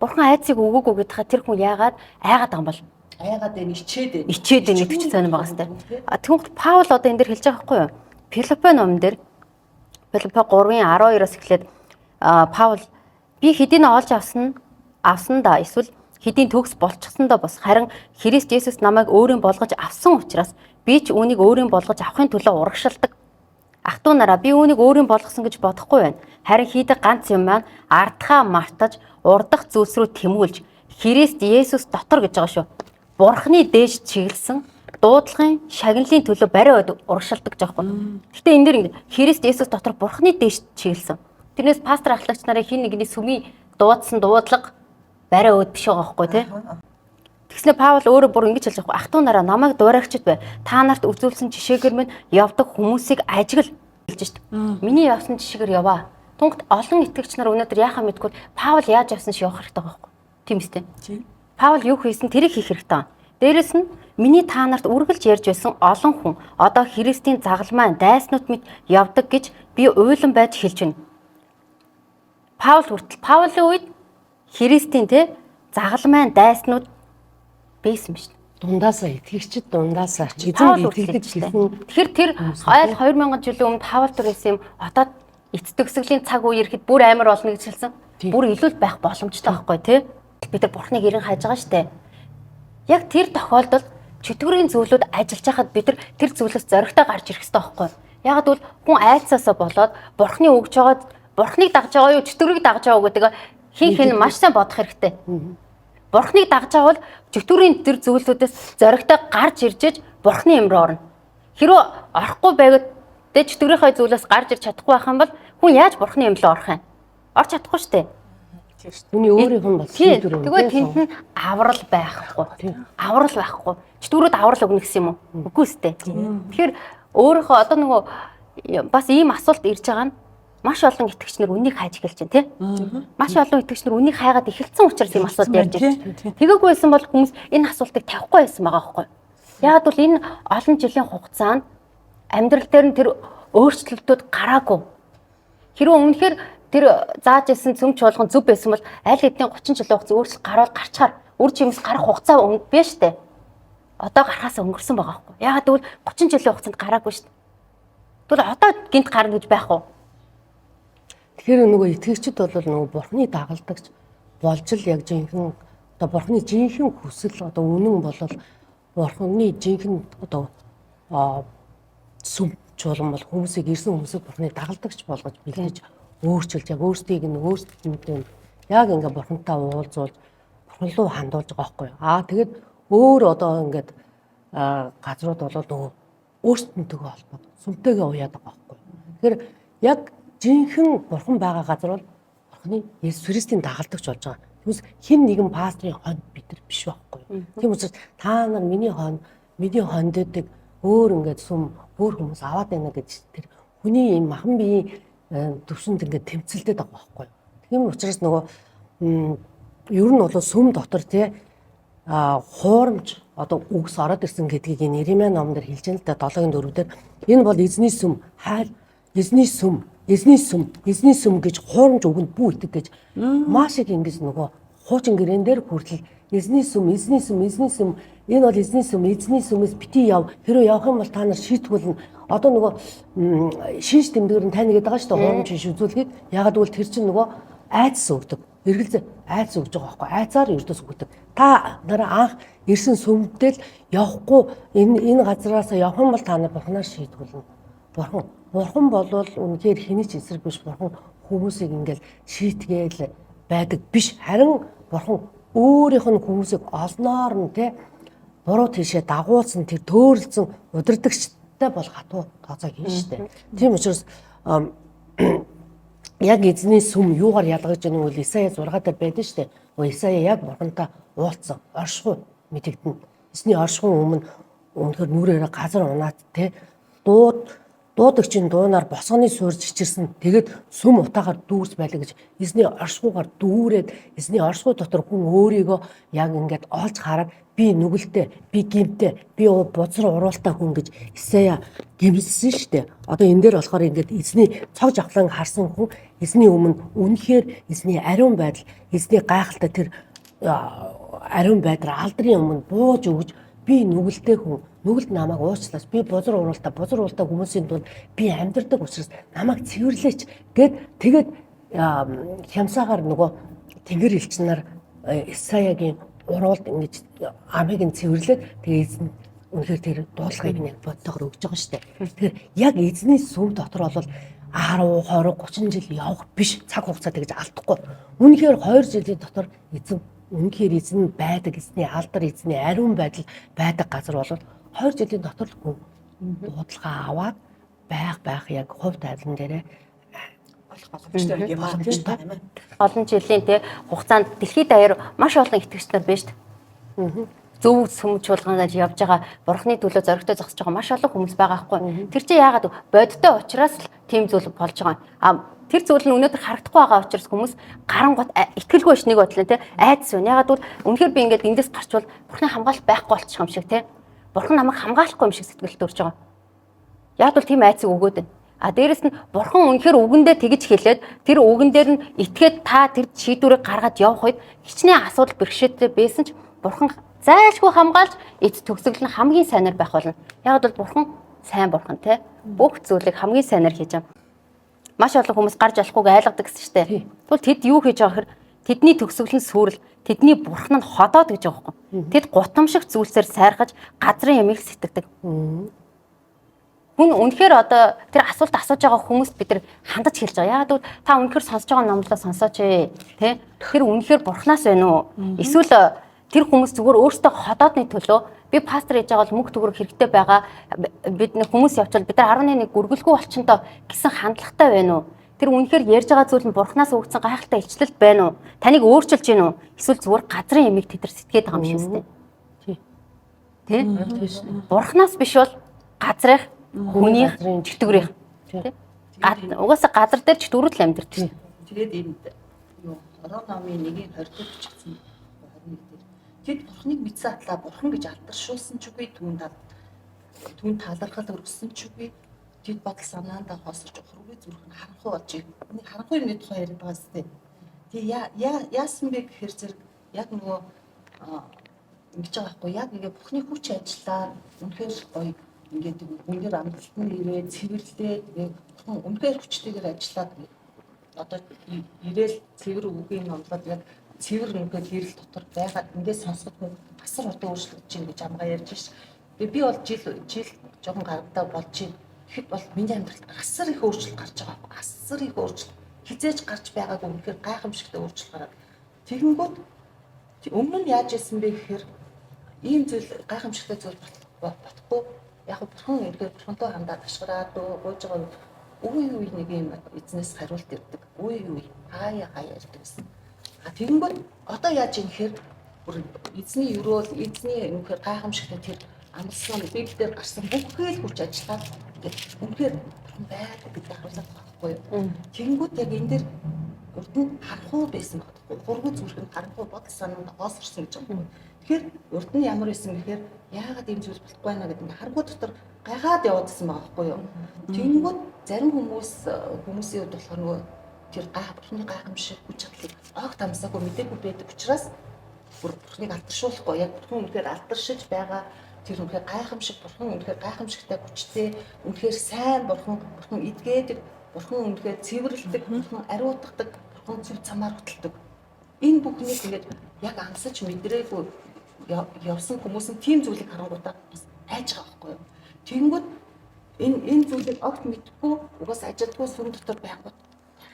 бурхан айцыг өгөөгүй гэдгээ тэр хүн яагаад айгаад байгаа юм бол? Айгаад байна, ичээд байна. Ичээд байна гэдэг чинь сонир байгаа сте. А тэгвэл Паул одоо энэ дэр хэлж байгаа байхгүй юу? Филиппе номон дээр Филиппе 3:12-оос эхлээд Паул би хэдийн олж авсан да эсвэл хэдийн төгс болчихсон да бос харин Христ Есүс намайг өөрийн болгож авсан учраас би ч үүнийг өөрийн болгож авахын төлөө урагшилдаг. Ах トゥ нараа би үүнийг өөрийн болгосон гэж бодохгүй байна. Харин хийдэг ганц юм маань ардхаа мартаж урдах зүйлс рүү тэмүүлж Христ Есүс дотор гэж байгаа шүү. Бурхны дээш чиглэсэн дуудлагын шагналын төлөө барай ойд урагшилдаг гэж байгаа юм. Гэтэ энэ дэр ингэ Христ Есүс дотор Бурхны дээш чиглэсэн. Тэрнээс пастор ахлагч нарын хин нэгний сүмийн дуудсан дуудлага барай ойд биш байгаа байхгүй тий. Тэгснэ Паул өөрөө бүр ингэж хэлж байгаа. Ах トゥ нараа намайг дуурайгчд бай. Та нарт үзүүлсэн жишээгээр минь явдаг хүмүүсийг ажигл хэлж шít. Миний явсан жишээгээр яваа. Тунгат олон итгэгч нар өнөөдөр яхаа мэдгүй Паул яаж явсан шиг явах хэрэгтэй байгаа байхгүй. Тийм үстэй. Паул юу хийсэн тэрийг хийх хэрэгтэй. Дээрэс нь миний та нарт үргэлж ярьж байсан олон хүн одоо Христийн загалмай дайснууд мэт явдаг гэж би уйлан байж хэлж байна. Паул хүртэл Паулийн үед Христийн тэ загалмай дайснууд байсан биш. Дундаасаа итгэгчд дундаасаа эзэн итгэдэг гэсэн. Тэгэхээр тэр айл 2000 жилийн өмнө Паул төр байсан юм одоо эц төгсгөлийн цаг үе ирэхэд бүр амар болно гэж хэлсэн. Бүр илүү л байх боломжтой байхгүй тий. Бид нар бурхныг эрен хайж байгаа штэ. Яг тэр тохиолдолд чөтгөрийн зүйлүүд ажиллаж хахад бид нар тэр зүйлээс зоригтой гарч ирэх ёстой байхгүй. Яг гэвэл хүн айцаасаа болоод бурхны өгж байгаа бурхныг дагж байгаа юу чөтгөрийг дагж байгаа гэдэг хин хин маш сайн бодох хэрэгтэй. Бурхныг дагж байгаа бол чөтгөрийн тэр зүйлүүдээс зоригтой гарч иржээж бурхны юм руу орно. Хэрвээ орохгүй байгаад тэ чөтгөрийнхөө зүйлээс гарч ирч чадахгүй байх юм бол хүн яаж бурхны юм руу орох юм? Орч чадахгүй шүү дээ. Хүний өөрийнх нь бол шийдвэр юм. Тэгээ тэнд нь аврал байхгүй. Аврал байхгүй. Чөтгөрүүд аврал өгнө гэсэн юм уу? Үгүй сте. Тэгэхээр өөрийнхөө одоо нөгөө бас ийм асуулт ирж байгаа нь маш олон итгэгч нар үнийг хайж эхэлж байна тий. Маш олон итгэгч нар үнийг хайгаад эхэлсэн учраас ийм асуулт ярьж байна. Тэгээгүйсэн байсан бол хүмүүс энэ асуултыг тавихгүй байсан байгаа байхгүй. Яг бол энэ олон жилийн хугацаанд амьдрал дээр нь тэр өөрчлөлтүүд гараагүй. Хэрвээ үнэхээр тэр зааж исэн цөм чуулган зөв байсан бол аль хэдийн 30 жилийн хугацаа өөрчлөлт гарвал гарчаар үр жимс гарах хугацаа биш штэ. Одоо гарахаас өнгөрсөн байгаа байхгүй. Яагаад гэвэл 30 жилийн хугацаанд гараагүй штэ. Тэгвэл одоо гинт гарна гэж байх уу? Тэгэхээр нөгөө итгэгчид бол нөгөө бурхны дагалдагч болж л яг жинхэнэ одоо бурхны жинхэнэ хүсэл одоо үнэн болол бурхны жинхэнэ одоо сүм чуулган бол хүмүүсийг ирсэн хүмүүсийг бурхны дагалдагч болгож бэлдэж өөрчилж яг өөрсдийг нь өөрсдөндөө яг ингээ бурхантай уулзуулж бурхан руу хандуулж байгаа байхгүй юу. Аа тэгээд өөр одоо ингээд газрууд бол нөгөө өөрсдөнтэйгөө холбоод сүмтэйгээ уяад байгаа байхгүй юу. Тэгэхээр яг жинхэнэ бурхан байгаа газар бол бурханы Есүс Христийн дагалдагч болж байгаа. Түүнээс хэн нэгэн пастрын хонь бид нар биш байхгүй юу. Тийм учраас та нар миний хонь, миний хондодог өөр ингээд сүм өөр хүмүүс аваад байна гэж тэр хүний ийм махан биеийн төвшөнд ингээд тэмцэлдээд байгаа байхгүй юу. Тийм учраас нөгөө ер нь бол сүм дотор тий хуурамч одоо үгс ороод ирсэн гэдгийг энэ Иремья номон дээр хэлж байна л да 7-гийн 4 дээр энэ бол эзний сүм хайл эзний сүм эзний сүм эзний сүм гэж хуурамч үгэнд бүү итэг гэж маш их ингэж нөгөө хуучин гэрээн дээр хүртэл эзний сүм эзний сүм эзний сүм энэ бол эзний сүм эзний сүмээс бити яв хэрвээ явах юм бол та нар шийтгүүлнэ одоо нөгөө шинж тэмдгэр нь тань гэдэг байгаа шүү дээ хуурамч шинж үзүүлэхийг ягаад гэвэл тэр чинь нөгөө айдас өгдөг эргэлзээ айц өгж байгаа байхгүй айцаар ердөөс өгдөг. Та нараа анх ирсэн сүмдэл явахгүй энэ газраасаа явах юм бол та нар бурхнаар шийтгүүлнэ. Бурхан болвол үнэхээр хэний ч эсрэг биш бурхан хүмүүсийг ингээл шийтгээл байдаг биш. Харин бурхан өөрийнх нь хүмүүсийг олноор нь те буруу тийшээ дагуулсан тэр төөрөлдсөн удирдагчтай бол хатуу тооцоог хийн штэ. Тийм учраас яг эзний сүм юугаар ялгаж гэнэ вэ? Исая 6 дээр байдаг штэ. Исая яг бурхантай уулзсан оршихуй мэдэгдэнэ. Эзний оршихуй өмнө үнэхээр нүрээрээ газар унаат те дуудагчийн дуунаар босгоны суурж чичирсэн. Тэгээд сүм утаагаар дүүрс байлаа гэж эзний оршихуйгаар дүүрээд эзний оршихуй дотор хүн өөрийгөө яг ингээд олж хараад би нүгэлтэй, би гимтэй, би бузар уруултай хүн гэж Исая гимссэн штэ. Одоо энэ дээр болохоор ингээд эзний цог жавхлан харсан хүн эзний өмнө үнэхээр эзний ариун байдал, эзний гайхалтай тэр ариун байдал алдрын өмнө бууж өгж би нүгэлтэй хүн, нүгэлд намайг уучлаач, би бузар уруултай хүмүүсийн дунд би амьдардаг учраас намайг цэвэрлээч гэд тэгээд хямсаагаар нөгөө тэнгэр элчин нар Исаягийн уруулд ингэж амыг нь цэвэрлээд тэгээ эзэн үнэхээр тэр дуудлагыг нь яг бодтойгоор өгж байгаа шүү дээ. Тэгэхээр яг эзний сүм дотор бол 10, 20, 30 жил явах биш цаг хугацаа тэгж алдахгүй. Үнэхээр 2 жилийн дотор эзэн үнэхээр эзэн байдаг, эзний алдар, эзний ариун байдал байдаг газар бол 2 жилийн дотор л хүн дуудлага аваад байх яг хувь тавилан дээрээ болох боломжтой юм аа. Боломжтой. Олон жилийн те хугацаанд дэлхийд даяар маш олон итгэгч нар байна шүү дээ. Зөв сүм чуулганаар явж байгаа бурхны төлөө зоригтой зогсож байгаа маш олон хүмүүс байгаа хгүй. Тэр чинь яагаад бодтой учраас л тийм зүйл болж байгаа. А тэр зүйл нь өнөөдөр харагдахгүй байгаа учраас хүмүүс гарангуут итгэлгүй биш нэг бодлоо те айдас байна. Яагаад гэвэл үнэхээр би ингээд эндээс гарчвал бурхны хамгаалалт байхгүй болчих юм шиг те. Бурхан намайг хамгаалахгүй юм шиг сэтгэл төрж байгаа. Яг бол тийм айцыг өгөөд байна. А дээрэс нь бурхан үнэхээр үгэндээ тэгж хэлээд тэр үгэн дээр нь итгээд та тэр шийдвэрийг гаргаад явах үед хичнээн асуудал бэрхшээлтэй байсан ч бурхан зайлшгүй хамгаалж эц төгсгөл нь хамгийн сайнаар байх болно. Яг бол бурхан сайн бурхан те. Бүх зүйлийг хамгийн сайнаар хийж байгаа. Маш олон хүмүүс гарч болохгүйг айлгадаг гэсэн шүү дээ. Тэгвэл тэд юу хийж байгаа гэхээр тэдний төгсгөл нь сүрэл, тэдний бурхан нь ходоод гэж байгаа байхгүй. Тэд гутамшиг зүйлсээр сайрхаж газрын ямиг сэтгэдэг. Хүн үнэхээр одоо тэр асуулт асууж байгаа хүмүүст бид нар хандаж хэлж байгаа. Яагаад гэвэл та үнэхээр сонсож байгаа номлоо сонсооч ээ, тэ? Тэр үнэхээр бурхнаас байна уу? Эсвэл тэр хүмүүс зүгээр өөрсдөө ходоодны төлөө би пастор хийж байгаа бол мөнгө төгрөг хэрэгтэй байгаа. Бид нэг хүмүүс явчвал бид нар 11 гүргэлгүй болчихно доо гэсэн хандлагатай байна уу? Тэр үнэхээр ярьж байгаа зүйл нь бурхнаас өгсөн гайхалтай илчлэлт байна уу? Таныг өөрчилж гин үү? Эсвэл зүгээр газрын ямиг тэд нар сэтгээд байгаа юм шиг үстэй. Тий. Тэ? Бурхнаас биш бол газрынх, хүнийх, газрын чөтгөрийнх. Тий. Тэ? Угаасаа газар дээр чөтгөрүүд л амьдардаг шүү дээ. Тэгээд энд юу Хороо номын 1-ийн 20 дээр бичигдсэн 21 дээр тэд бурхныг мэдсэн атлаа бурхан гэж алдаршуулсан ч үгүй түүнд талархал өргөссөн ч үгүй тэд бодол санаандаа хоосорч ухаргүй зүрх нь харанхуй болж нэг харанхуй юмны тухай яриад байгаа зү. Тэгээ яа яасан бэ гэхээр зэрэг яг нөгөө ингэж байгаа байхгүй яг ингээ бурхны хүч ажиллаад үнэхээр гоё ингээд үнээр амралт нь ирээд цэвэрлээ тэгээ бурхан үнэхээр хүчтэйгээр ажиллаад одоо ирээл цэвэр үгийн номлоод яг цэвэр үнэхээр гэрэл дотор байгаад ингээд сонсоход хүн асар хурдан өөрчлөгдөж чинь гэж амгаа ярьж ш. Тэгээ би бол жил жил жоохон гарамтаа болж чинь. Тэгэхэд бол миний амьдралд асар их өөрчлөлт гарч байгаа байхгүй. Асар их өөрчлөлт. Хизээж гарч байгаагүй үнэхээр гайхамшигтай өөрчлөлт гараад. Тэгэнгүүт өмнө нь яаж исэн бэ гэхээр ийм зүйл гайхамшигтай зүйл бодохгүй яг нь бурхан үнэхээр бурхантай хандаад ашгараад гуйж байгаа үе үе нэг юм эзнээс хариулт ирдэг. Үе үе хаяа хаяа ирдэг гэсэн. А тэгэнгүүт одоо яаж юм гэхээр бүр эзний өрөөл эзний үнэхээр гайхамшигтай тэр амлсан Библиэлд гарсан бүхэл хүч ажиллаад ингээд үнэхээр бурхан байдаг гэдэг харуулдаг байхгүй юу. Тэгэнгүүт яг энэ дэр урд нь харанхуй байсан байхгүй. Хургу зүрх нь харанхуй бодол санаанд хоосорсон гэж байгаа юм. Тэгэхээр урд нь ямар байсан гэхээр яагаад ийм зүйл болохгүй байна гэдэг ингээ харанхуй дотор гайхаад яваадсан байгаа байхгүй юу. Тэгэнгүүт зарим хүмүүс хүмүүсийн хувьд болохоор нөгөө тэр бурхны гайхамшиг хүч чадлыг огт амсаагүй мдээгүй байдаг учраас бүр бурхныг алдаршуулахгүй яг бурхан үнэхээр алдаршиж байгаа тэр үнэхээр гайхамшиг бурхан үнэхээр гайхамшигтай хүчтэй үнэхээр сайн бурхан бурхан эдгээдэг бурхан үнэхээр цэвэрлэдэг бурхан ариутгадаг бурхан зөв замаар хөтэлдэг энэ бүхнийг ингээд яг амсаж мэдрээгүй явсан хүмүүс нь тийм зүйлийг харангуутаа бас айж байгаа байхгүй юу. Тэгэнгүүт энэ энэ зүйлийг огт мэдэхгүй угаас ажилдгүй сүм дотор байнгут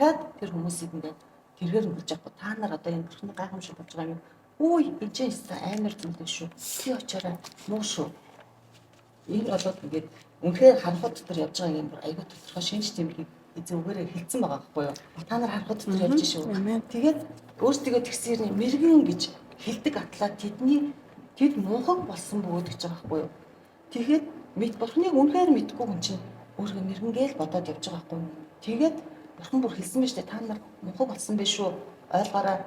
дахиад тэр хүмүүсийг ингээд тэргээр нь хүлж авахгүй та нар одоо энэ бурхны гайхамшиг болж байгаа юм. Үгүй энэ чинь амар зүйл шүү. Би очоорой муу шүү. Энэ болоод ингээд үнэхээр харанхуй дотор явж байгаа юм бүр айгүй тодорхой шинж тэмдгийг эзэн үгээрээ хэлсэн байгаа байхгүй юу. Та нар харанхуй дотор явж шүү. Тэгээд өөрсдийгөө тэгсэрний мэрэгэн гэж хэлдэг атлаа тэдний тэд мунхаг болсон бөгөөд гэж байгаа байхгүй юу. Тэгэхэд мэд бурхныг үнэхээр мэдгүй хүн чинь өөрийгөө мэрэгэн гээл бодоод явж байгаа байхгүй юу. Тэгээд бурхан бүр хэлсэн байж та нар мунхаг болсон байх шүү. Ойлгоорой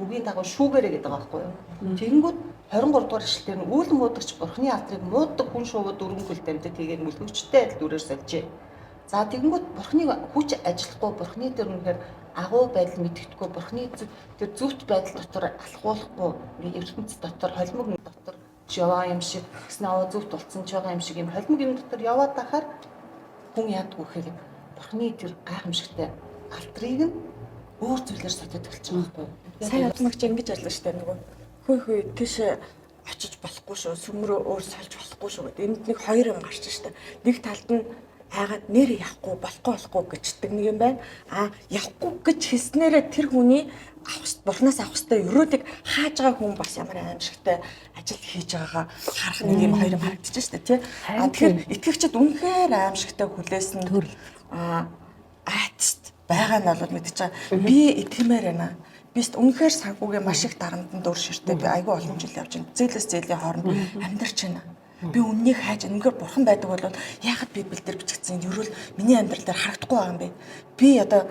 үгийн дагуу шүүгээрэй гэдэг байгаа байхгүй юу. Тэгэнгүүт 23 дугаар ишлэлээр нь үйл муудагч бурхны алдрыг мууддаг хүн шувуу дөрвөн хөл тавьдаг тэгээд мөлгөгчтэй адил дүрээр сольжээ. За тэгэнгүүт бурхны хүч ажиллахгүй бурхны тэр үнэхээр агуу байдал мэддэхгүй бурхны тэр зөвхт байдал дотор алхуулахгүй ингээд ертөнц дотор холимог дотор яваа юм шиг тэгсэн аваа зөвхт болцсон ч байгаа юм шиг юм холимог юм дотор яваад байхаар хүн яадгүй гэхээр бурхны тэр гайхамшигтай алдрыг нь өөр зүйлээр сотод эхэлж байгаа байхгүй юу. Сая удмагч ингэж ярьлаа шүү дээ нөгөө хөө хөө тийшээ очиж болохгүй шүү сүмрөө өөр сольж болохгүй шүү гэдэг. Энд нэг хоёр юм гарч штэ. Нэг талд нь айгаад нэр явахгүй болохгүй болохгүй гэждэг нэг юм байна. А явахгүй гэж хэлснээрээ тэр хүний авах бурхнаас авах ёстой өрөөлийг хааж байгаа хүн бас ямар аимшигтай ажил хийж байгаагаа харах нэг юм хоёр юм харагдчих штэ тий. А тэгэхээр итгэгчид үнэхээр аимшигтай хүлээсэн а айцт байгаа нь бол мэдчихэж байгаа. Би итгэмээр байна. Би үнэхээр санхүүгийн маш их дарамтанд өр ширтээ би айгүй олон жил явж байна. Зээлээс зээлийн хооронд амьдарч байна. Би үннийг хайж үнэхээр бурхан байдаг бол яхад Библиэл дээр бичигдсэн ерөөл миний амьдрал дээр харагдахгүй байгаа юм бэ? Би одоо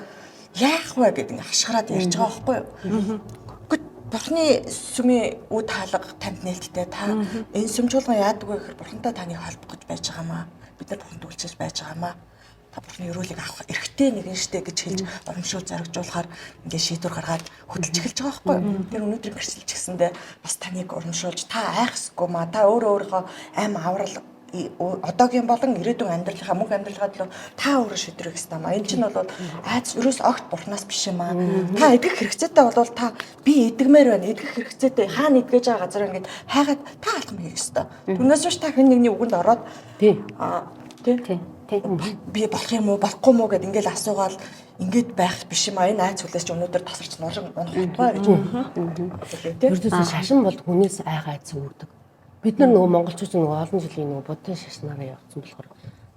яах вэ гэдэг ингээ хашгираад ярьж байгаа байхгүй юу? Гэхдээ бурхны сүмийн үе таалга танд нээлттэй та энэ сүм чуулган яадаг вэ гэхээр бурхантай таныг холбох гэж байж байгаа маа. Бид нар бурханд үйлчилж байж байгаа маа. Та бурхны өрөөлийг авах эрхтэй нэгэн штэ гэж хэлж урамшуул зоригжуулахаар ингээ шийдвэр гаргаад хөдөлж эхэлж байгаа байхгүй юу? Тэр өнөөдрийн гэрчлэлч гэсэндээ бас таныг урамшуулж та айх ёсгүй маа. Та өөрөө өөрийнхөө аим аврал одоогийн болон ирээдүйн амьдралынхаа мөнх амьдралынхаа төлөө та өөрөө шийдвэр хийх ёстой маа. Энэ чинь бол айц ерөөс огт бурхнаас биш юм аа. Та эдгэх хэрэгцээтэй бол та би эдгмээр байна. Эдгэх хэрэгцээтэй хаана эдгэж байгаа газар ингээд хайгаад та алхам хийх ёстой. Түүнээс биш та хэн нэгний үгэнд ороод Тий. тий Тий. Би болох юм уу, болохгүй мó гэд ингээл асуугаал ингээд байх биш юм а. Энэ айц хүлээс чи өнөөдөр тасарч нуран унах утгаа гэж. Тий. Ердөөсөө шашин бол хүнээс айх айц өгдөг. Бид нар нөгөө монголчууд нөгөө олон жилийн нөгөө буддын шашнаараа явцсан болохоор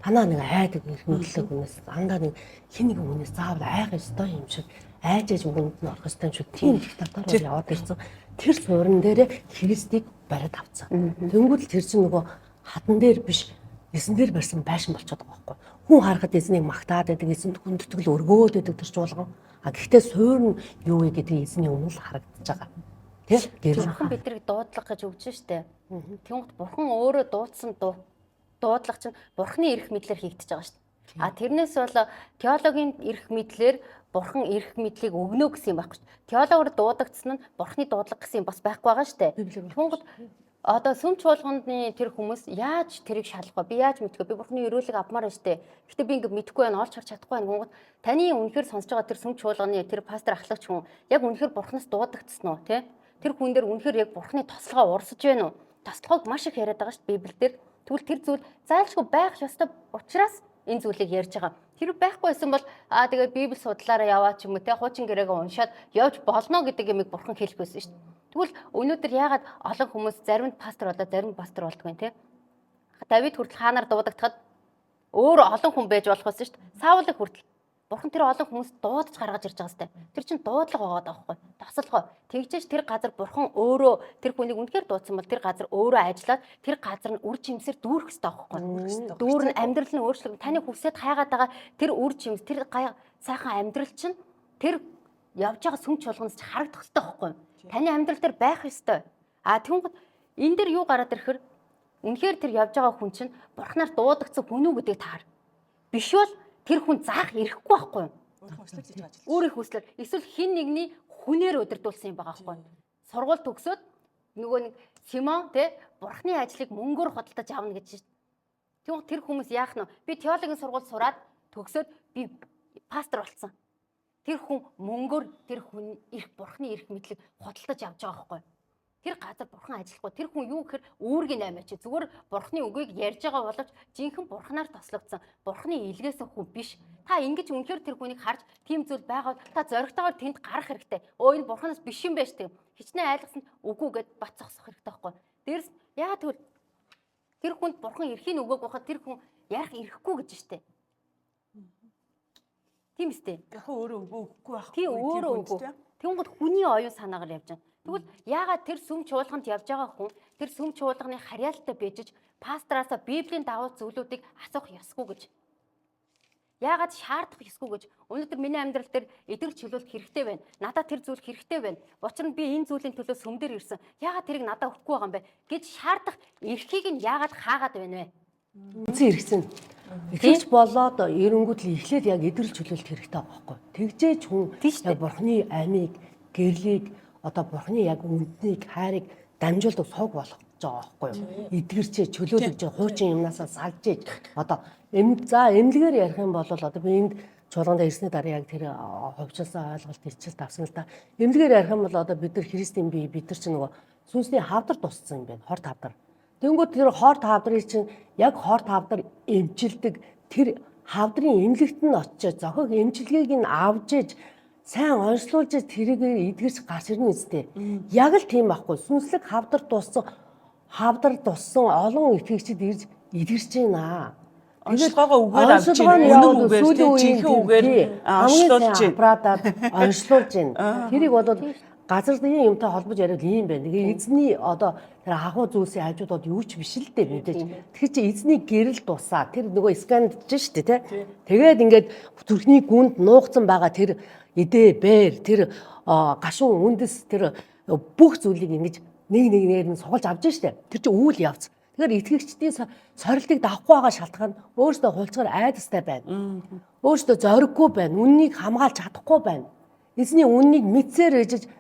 Танаа нэг айдаг эрх мэдлэг хүнээс дандаа нэг хин нэгэн хүнээс заавал айх ёстой юм шиг айж айж үгэнд нь орох ёстой юм шиг тийм диктатор бол яваад ирсэн. Тэр суурин дээрээ Христийг бариад авцсан. Тэнгүүд л тэр чинь нөгөө хатан дээр биш эзэн дээр барьсан байшин болчиход байгаа байхгүй. Хүн харахад эзнийг магтаад байдаг, эзэнд хүндэтгэл өргөөд байдаг тэр чуулган. А гэхдээ суур нь юу вэ гэдгийг эзний өмнө л харагдаж байгаа. Тэр гэрэл Бурхан биднийг дуудлага гэж өгч штэ. Тэнгүүт бурхан өөрөө дуудсан дуудлага чинь бурханы эрх мэдлэр хийгдэж байгаа штэ. А тэрнээс бол теологийн эрх мэдлэр бурхан эрх мэдлийг өгнө гэсэн юм байхгүй штэ. Теологоор дуудагдсан нь бурханы дуудлага гэсэн юм бас байхгүй байгаа штэ. Тэнгүүт одоо сүм чуулганы тэр хүмүүс яаж тэрийг шалах вэ? Би яаж мэдэх вэ? Би бурханы өрөөлөг авмаар байна штэ. Гэтэ би ингэ мэдэхгүй байна, олж харж чадахгүй байна. Гүнгүүд таны үнэхээр сонсож байгаа тэр сүм чуулганы тэр пастор ахлагч хүн яг үнэхээр бурханаас дуудагдсан уу, тэ? Тэр хүн дээр үнэхээр яг бурханы тослогоо урсаж байна уу? Тослогоог маш их яриад байгаа шүү дээ Библиэлд. Тэгвэл тэр зүйл зайлшгүй байх ёстой учраас энэ зүйлийг ярьж байгаа. Тэр байхгүй байсан бол аа тэгээд Библи судлаараа яваа ч юм уу те хуучин гэрээгээ уншаад явж болно гэдэг юмыг бурхан хэлэх байсан шүү дээ. Тэгвэл өнөөдөр яагаад олон хүмүүс зарим нь пастор болоо зарим нь пастор болдгүй юм те? Давид хүртэл хаанаар дуудагдахад өөр олон хүн байж болох байсан шүү дээ. Саулыг хүртэл Бурхан тэр олон хүмүүст дуудаж гаргаж ирж байгаа сте. Тэр чинь дуудлага байгаа даахгүй. Тосолгоо. Тэгжээж тэр газар бурхан өөрөө тэр хүнийг үнэхээр дуудсан бол тэр газар өөрөө ажиллаад тэр газар нь үр жимсээр дүүрэх ёстой байхгүй. Дүүр нь амьдрал нь өөрчлөг. Таны хүсээд хайгаад байгаа тэр үр жимс, тэр сайхан амьдрал чинь тэр явж байгаа сүм чуулганаас ч харагдах ёстой байхгүй. Таны амьдрал дээр байх ёстой. А тэнгууд энэ дэр юу гараад ирэхэр үнэхээр тэр явж байгаа хүн чинь бурханаар дуудагдсан хүн үү гэдгийг таар. Биш бол тэр хүн заах ирэхгүй байхгүй юу? Өөрийнх хүслээр эсвэл хин нэгний хүнээр удирдуулсан юм байгаа байхгүй юу? Сургууль төгсөөд нөгөө нэг Симон те бурхны ажлыг мөнгөөр худалдаж авна гэж шин. Тэгвэл тэр хүмүүс яах нь вэ? Би теологийн сургууль сураад төгсөөд би пастор болсон. Тэр хүн мөнгөөр тэр хүн эрх бурхны эрх мэдлийг худалдаж авч байгаа байхгүй юу? Тэр газар бурхан ажиллахгүй. Тэр хүн юу гэхээр үүргийн аймаа чи зүгээр бурхны үгийг ярьж байгаа боловч жинхэнэ бурхнаар тослогдсон. Бурхны илгээсэн хүн биш. Та ингэж үнэхээр тэр хүнийг харж тийм зүйл байгаа бол та зоригтойгоор тэнд гарах хэрэгтэй. Өө энэ бурханаас биш юм байж тэг. Хичнээн айлгсан үгүй гэд бат зогсох хэрэгтэй байхгүй. Дээрс яагаад тэгвэл тэр хүнд бурхан эрхийг өгөөг байхад тэр хүн ярих ирэхгүй гэж штэ. Тийм үстэй. Яг өөрөө өгөө өгөхгүй байхгүй. Тийм өөрөө өгөө. Тэнгүүд хүний оюун санаагаар явж байгаа. Тэгвэл яагаад тэр сүм чуулганд явж байгаа хүн тэр сүм чуулганы харьяалтай бийжиж пастораасаа Библийн дагуу зүйлүүдийг асуух ёсгүй гэж. Яагаад шаардах ёсгүй гэж. Өнөөдөр миний амьдрал дээр эдгэр чөлөөлт хэрэгтэй байна. Надад тэр зүйл хэрэгтэй байна. Учир нь би энэ зүйлийн төлөө сүм дээр ирсэн. Яагаад тэрийг надад өгөхгүй байгаа юм бэ гэж шаардах эрхийг нь яагаад хаагаад байна вэ? Үндсэн хэрэгцэн. Итгэж болоод эренгүүд л эхлээд яг эдгэрэл чөлөөлт хэрэгтэй байгаа байхгүй. Тэгжээж хүн яг бурхны амийг, гэрлийг одоо бурхны яг үнднийг, хайрыг дамжуулдаг сувг болох гэж байгаа байхгүй юу? Эдгэрчээ чөлөөлөж хуучин юмнасаа салж ээж одоо за эмнэлгээр ярих юм бол одоо би энд чуулганд ирсний дараа яг тэр хувьчилсан ойлголт илчилт авсан л да. Эмнэлгээр ярих юм бол одоо бид нар Христийн бие бид нар чинь нөгөө сүнсний хавдар тусцсан юм байна. Хор тавдар. Тэнгүүд тэр хор тавдрыг чинь яг хор тавдар эмчилдэг тэр хавдрын эмнэлэгт нь очиж зохих эмчилгээг нь авч ээж сайн онцлуулж тэрийг эдгэрч гарч ирнэ үстэй. Яг л тийм байхгүй. Сүнслэг хавдар туссан хавдар туссан олон итгэгчид ирж эдгэрч байна. Онцлогоогоо үгээр авч байна. Үнэн үгээр тийм жинхэнэ үгээр онцлуулж байна. Аппаратаар онцлуулж байна. Тэрийг бол газар зүйн юмтай холбож яриад ийм байна. Тэгээ эзний одоо тэр ахуй зүйлсийн хажууд бол юу ч биш л дээ мэдээж. Тэгэхээр чи эзний гэрэл тусаа тэр нөгөө скандж штэ тий. Тэгээд ингээд зүрхний гүнд нуугдсан байгаа тэр идэ бээр тэр гашуун үндэс тэр бүх зүйлийг ингэж нэг нэгнээр нь сугалж авч штэ. Тэр чи үйл явц. Тэгэхээр итгэгчдийн сорилтыг давахгүй байгаа шалтгаан өөрөөсөө хулцгаар айдастай байна. Өөрөөсөө зориггүй байна. Үннийг хамгаалж чадахгүй байна. Эзний үннийг мэдсээр ээжж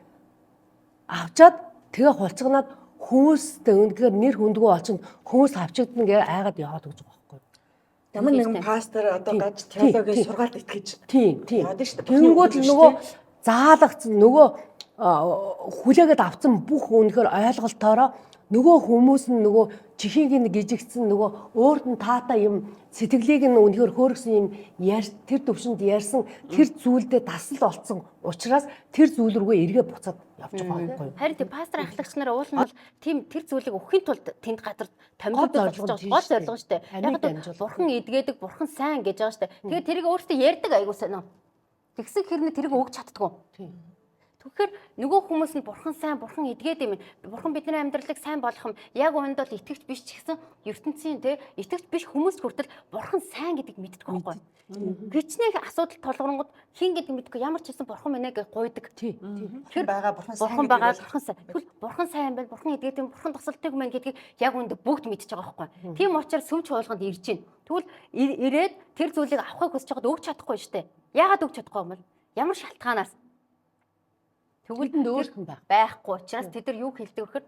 авчаад тэгээ хулцганаад хүмүүст үнэхээр нэр хүндгүү олчихно хүмүүс авчигдана гэж айгаад яваад өгч байгаа байхгүй. Ямар нэгэн пастор одоо гаж теологийн сургаалт итгэж Тийм, тийм. яваад шүү дээ. Тэнгүүд л нөгөө заалгацсан нөгөө Хүлээгээд авсан бүх үнэхээр ойлголтоороо нөгөө хүмүүс нь нөгөө чихийг нь гижигдсэн, нөгөө өөрт нь таатай юм, сэтгэлийг нь үнэхээр хөөргсөн юм тэр төвшөнд ярьсан тэр зүйлдээ дасал олцсон учраас тэр зүйл рүүгээ эргээ буцаад явж байгаа байхгүй юу? Харин тийм, пастор ахлагч нар уул нь бол тийм тэр зүйлийг өгөхийн тулд тэнд газар томилогдож Гол болж зорилго байгаа. нь Гол тийм зорилго шүү дээ. шүү дээ. Яг л Амийг бурхан эдгээдэг, бурхан сайн гэж байгаа шүү дээ. Тэгээд тэрийг өөртөө ярьдаг, айгуу сайн уу. Тэгсэн хэрнээ тэрийг өгч чаддгүй. Тийм. Тэгэхээр нөгөө хүмүүс нь бурхан сайн, бурхан эдгээд юм. Бурхан бидний амьдралыг сайн болгох юм. Яг үүнд бол итгэвч биш ч гэсэн ертөнцийн те итгэвч биш хүмүүс хүртэл бурхан сайн гэдгийг мэддэг байхгүй. Гичнээх асуудал толгоронгод хин гэдэг мэдгүй, ямар ч хэлсэн бурхан минь гэж гуйдаг. Тийм. Тэр байгаа, бурхан сайн бурхан гэдгийг байгаа, ойлгох. бурхан сайн. Тэгвэл бурхан сайн байна, бурхан эдгээд юм, бурхан тусалдаг мэн гэдгийг яг үүнд бүгд мэдж байгаа байхгүй. Тийм учраас сүм чуулганд ирж байна. Тэгвэл ирээд тэр зүйлийг авахыг хүсэж байхад өгч чадахгүй шүү дээ. Яагаад өгч чадахгүй юм бол? Ямар шалтгаанаас? Тэгвэл Тэдэнд өөрөх нь байх. Байхгүй учраас тэд нар юу хэлдэг вэ гэхээр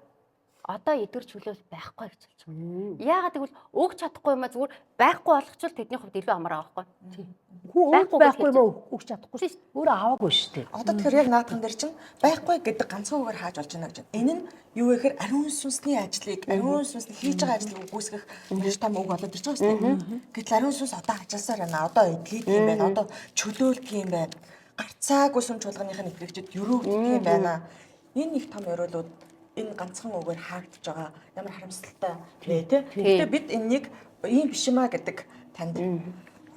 одоо эдгэр чөлөөл байхгүй гэж хэлж байгаа. Яагаад гэвэл өгч чадахгүй юм а, зүгээр байхгүй болгочвол тэдний хувьд илүү амар байгаа байхгүй. Хүн өөрт Байхгүй гэж байхгүй юм хэлж өгч чадахгүй шүү дээ. Өөрөө аваагүй шүү дээ. Одоо тэгэхээр яг наадхан дээр чинь байхгүй гэдэг ганцхан үгээр хааж болж байна гэж байна. Энэ нь юу вэ гэхээр ариун сүнсний ажлыг, ариун сүнсний хийж байгаа ажлыг үгүйсгэх маш том үг болоод ирж байгаа шүү дээ. Гэтэл ариун сүнс одоо ажилласаар байна. Одоо эдгээд юм байна. Одоо чөлөөлдөг юм байна. Гарцаагүй сүм чуулганых нь итгэгчид өрөөгддөг юм байна. Энэ их том ёроолууд энэ ганцхан үгээр хаагдж байгаа. Ямар харамсалтай вэ те. Гэхдээ бид энэнийг ийм биш юмаа гэдэг танд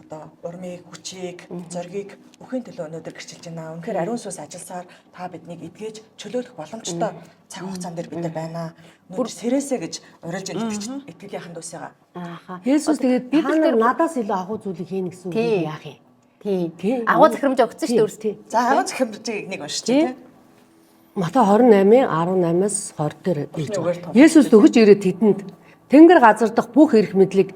одоо урмыг, хүчийг, зоригийг өхийн төлөө өнөөдөр гэрчилж байна. Үнэхээр ариун сүнс ажилласаар та биднийг эдгэж чөлөөлөх боломжтой цаг хугацаан дээр бид нар байна. Өнөөдөр сэрээсэ гэж уриалж байна итгэж итгэлийн дүүсээгаа. Ааха. Есүс тэгээд та нар надаас илүү агуу зүйлийг хийнэ гэсэн үг яах юм? Тийм. Тийм. Агуу захирамж өгсөн шүү дээ өөрсдөө. Тийм. За, агуу захирамжийг нэг уншиж тий. Матай 28-ийн 18-аас 20 дээр хэлж үгээр байгаа. том. Есүс дөхөж ирээд тэдэнд: "Тэнгэр газар дахь бүх эрх мэдлийг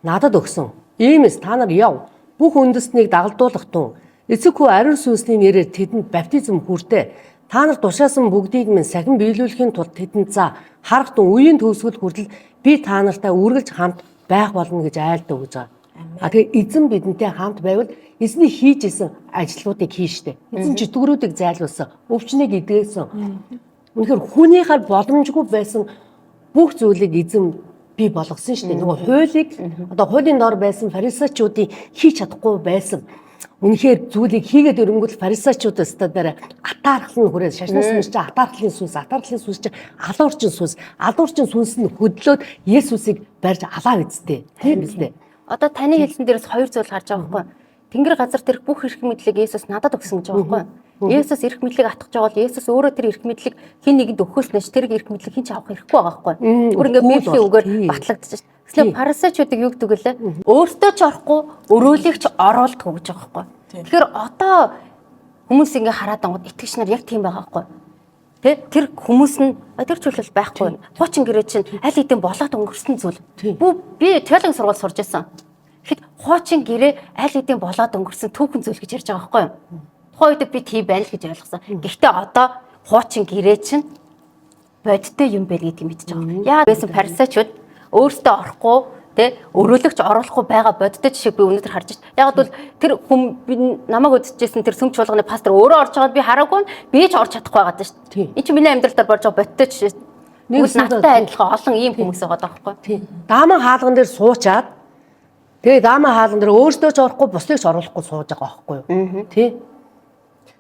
надад өгсөн. Иймээс та нар яв. Бүх үндэстнийг дагалдуулах тун. Эцэг хүү ариун сүнсний нэрээр тэдэнд баптизм хүртээ. Та нар тушаасан бүгдийг минь сахин биелүүлэхийн тулд тэдэнд за. Харах тун үеийн төгсгөл хүртэл би та нартай үргэлж хамт байх болно" гэж айлдав гэж байгаа. А тэгээ эзэн бидэнтэй хамт байвал эзний хийж исэн ажлуудыг хийн штэ. Эзэн чөтгөрүүдийг зайлуулсан, өвчнийг эдгээсэн. Үнэхээр хүнийхээр боломжгүй байсан бүх зүйлийг эзэн бий болгосон штэ. Нөгөө хуулийг, одоо хуулийн дор байсан фарисеучуудын хийж чадахгүй байсан. Үнэхээр зүйлийг хийгээд өрөнгөл фарисеучууд өстө дээр атаархал нь хүрээ шашны сүнс чинь атаархлын сүнс, атаархлын сүнс чинь алуурчин сүнс, алуурчин сүнс нь хөдлөөд Есүсийг барьж алаа үсттэй. Тийм биз дээ. Одоо таны хэлсэн дээрээс хоёр зүйл гарч байгаа байхгүй юу? Тэнгэр газар дээрх бүх эрх мэдлийг Есүс надад өгсөн гэж байгаа байхгүй юу? Есүс эрх мэдлийг атгах жагаал Есүс өөрөө тэр эрх мэдлийг хин нэгэнд өгөхөөс нэш тэр эрх мэдлийг хэн ч авах хэрэггүй байгаа байхгүй юу? Бүр ингээ үгүй Библийн бол, үгээр тий. батлагдчих шээ. Тэгэхээр фарисеучуудыг юу гэдэг вүлээ? Өөртөө ч орохгүй, өрөөлийг ч оруулдаггүй гэж байгаа байхгүй юу? Тэгэхээр одоо хүмүүс ингээ хараад ангууд итгэгч нар яг тийм байгаа байхгүй юу? Тэ, тэр хүмүүс нь «А, тэр чөлөөл байхгүй. Хуучин гэрээ чинь аль хэдийн болоод өнгөрсөн зүйл. Бүү би теологийн сургууль сурж байсан. Тэгэхэд хуучин гэрээ аль хэдийн болоод өнгөрсөн түүхэн зүйл гэж ярьж байгаа байхгүй юу? Тухайн үед би тийм байна л гэж ойлгосон. Гэхдээ одоо хуучин гэрээ чинь бодиттой юм байна гэдгийг мэдчихэж байгаа. Яагаад байсан фарисеучуд өөртөө орохгүй тэ өрөөлөгч оруулахгүй байгаа бодиттой жишээг би өнөөдөр харж байна. Яг бол тэр хүн би намайг үзчихсэн тэр сүм чуулганы пастор өөрөө орж байгааг би хараагүй, би ч орж чадахгүй байгаа даа шүү Тийм. дээ. Энэ чинь миний амьдрал дээр болж байгаа бодиттой жишээ. Нэг Тэгвэл надтай адилхан олон ийм хүмүүс байгаа даа байхгүй. Тийм. Дааман хаалган дээр суучаад тэгээ дааман хаалган дээр өөртөө ч орохгүй, бусдыг ч оруулахгүй сууж байгаа байхгүй юу? Тийм.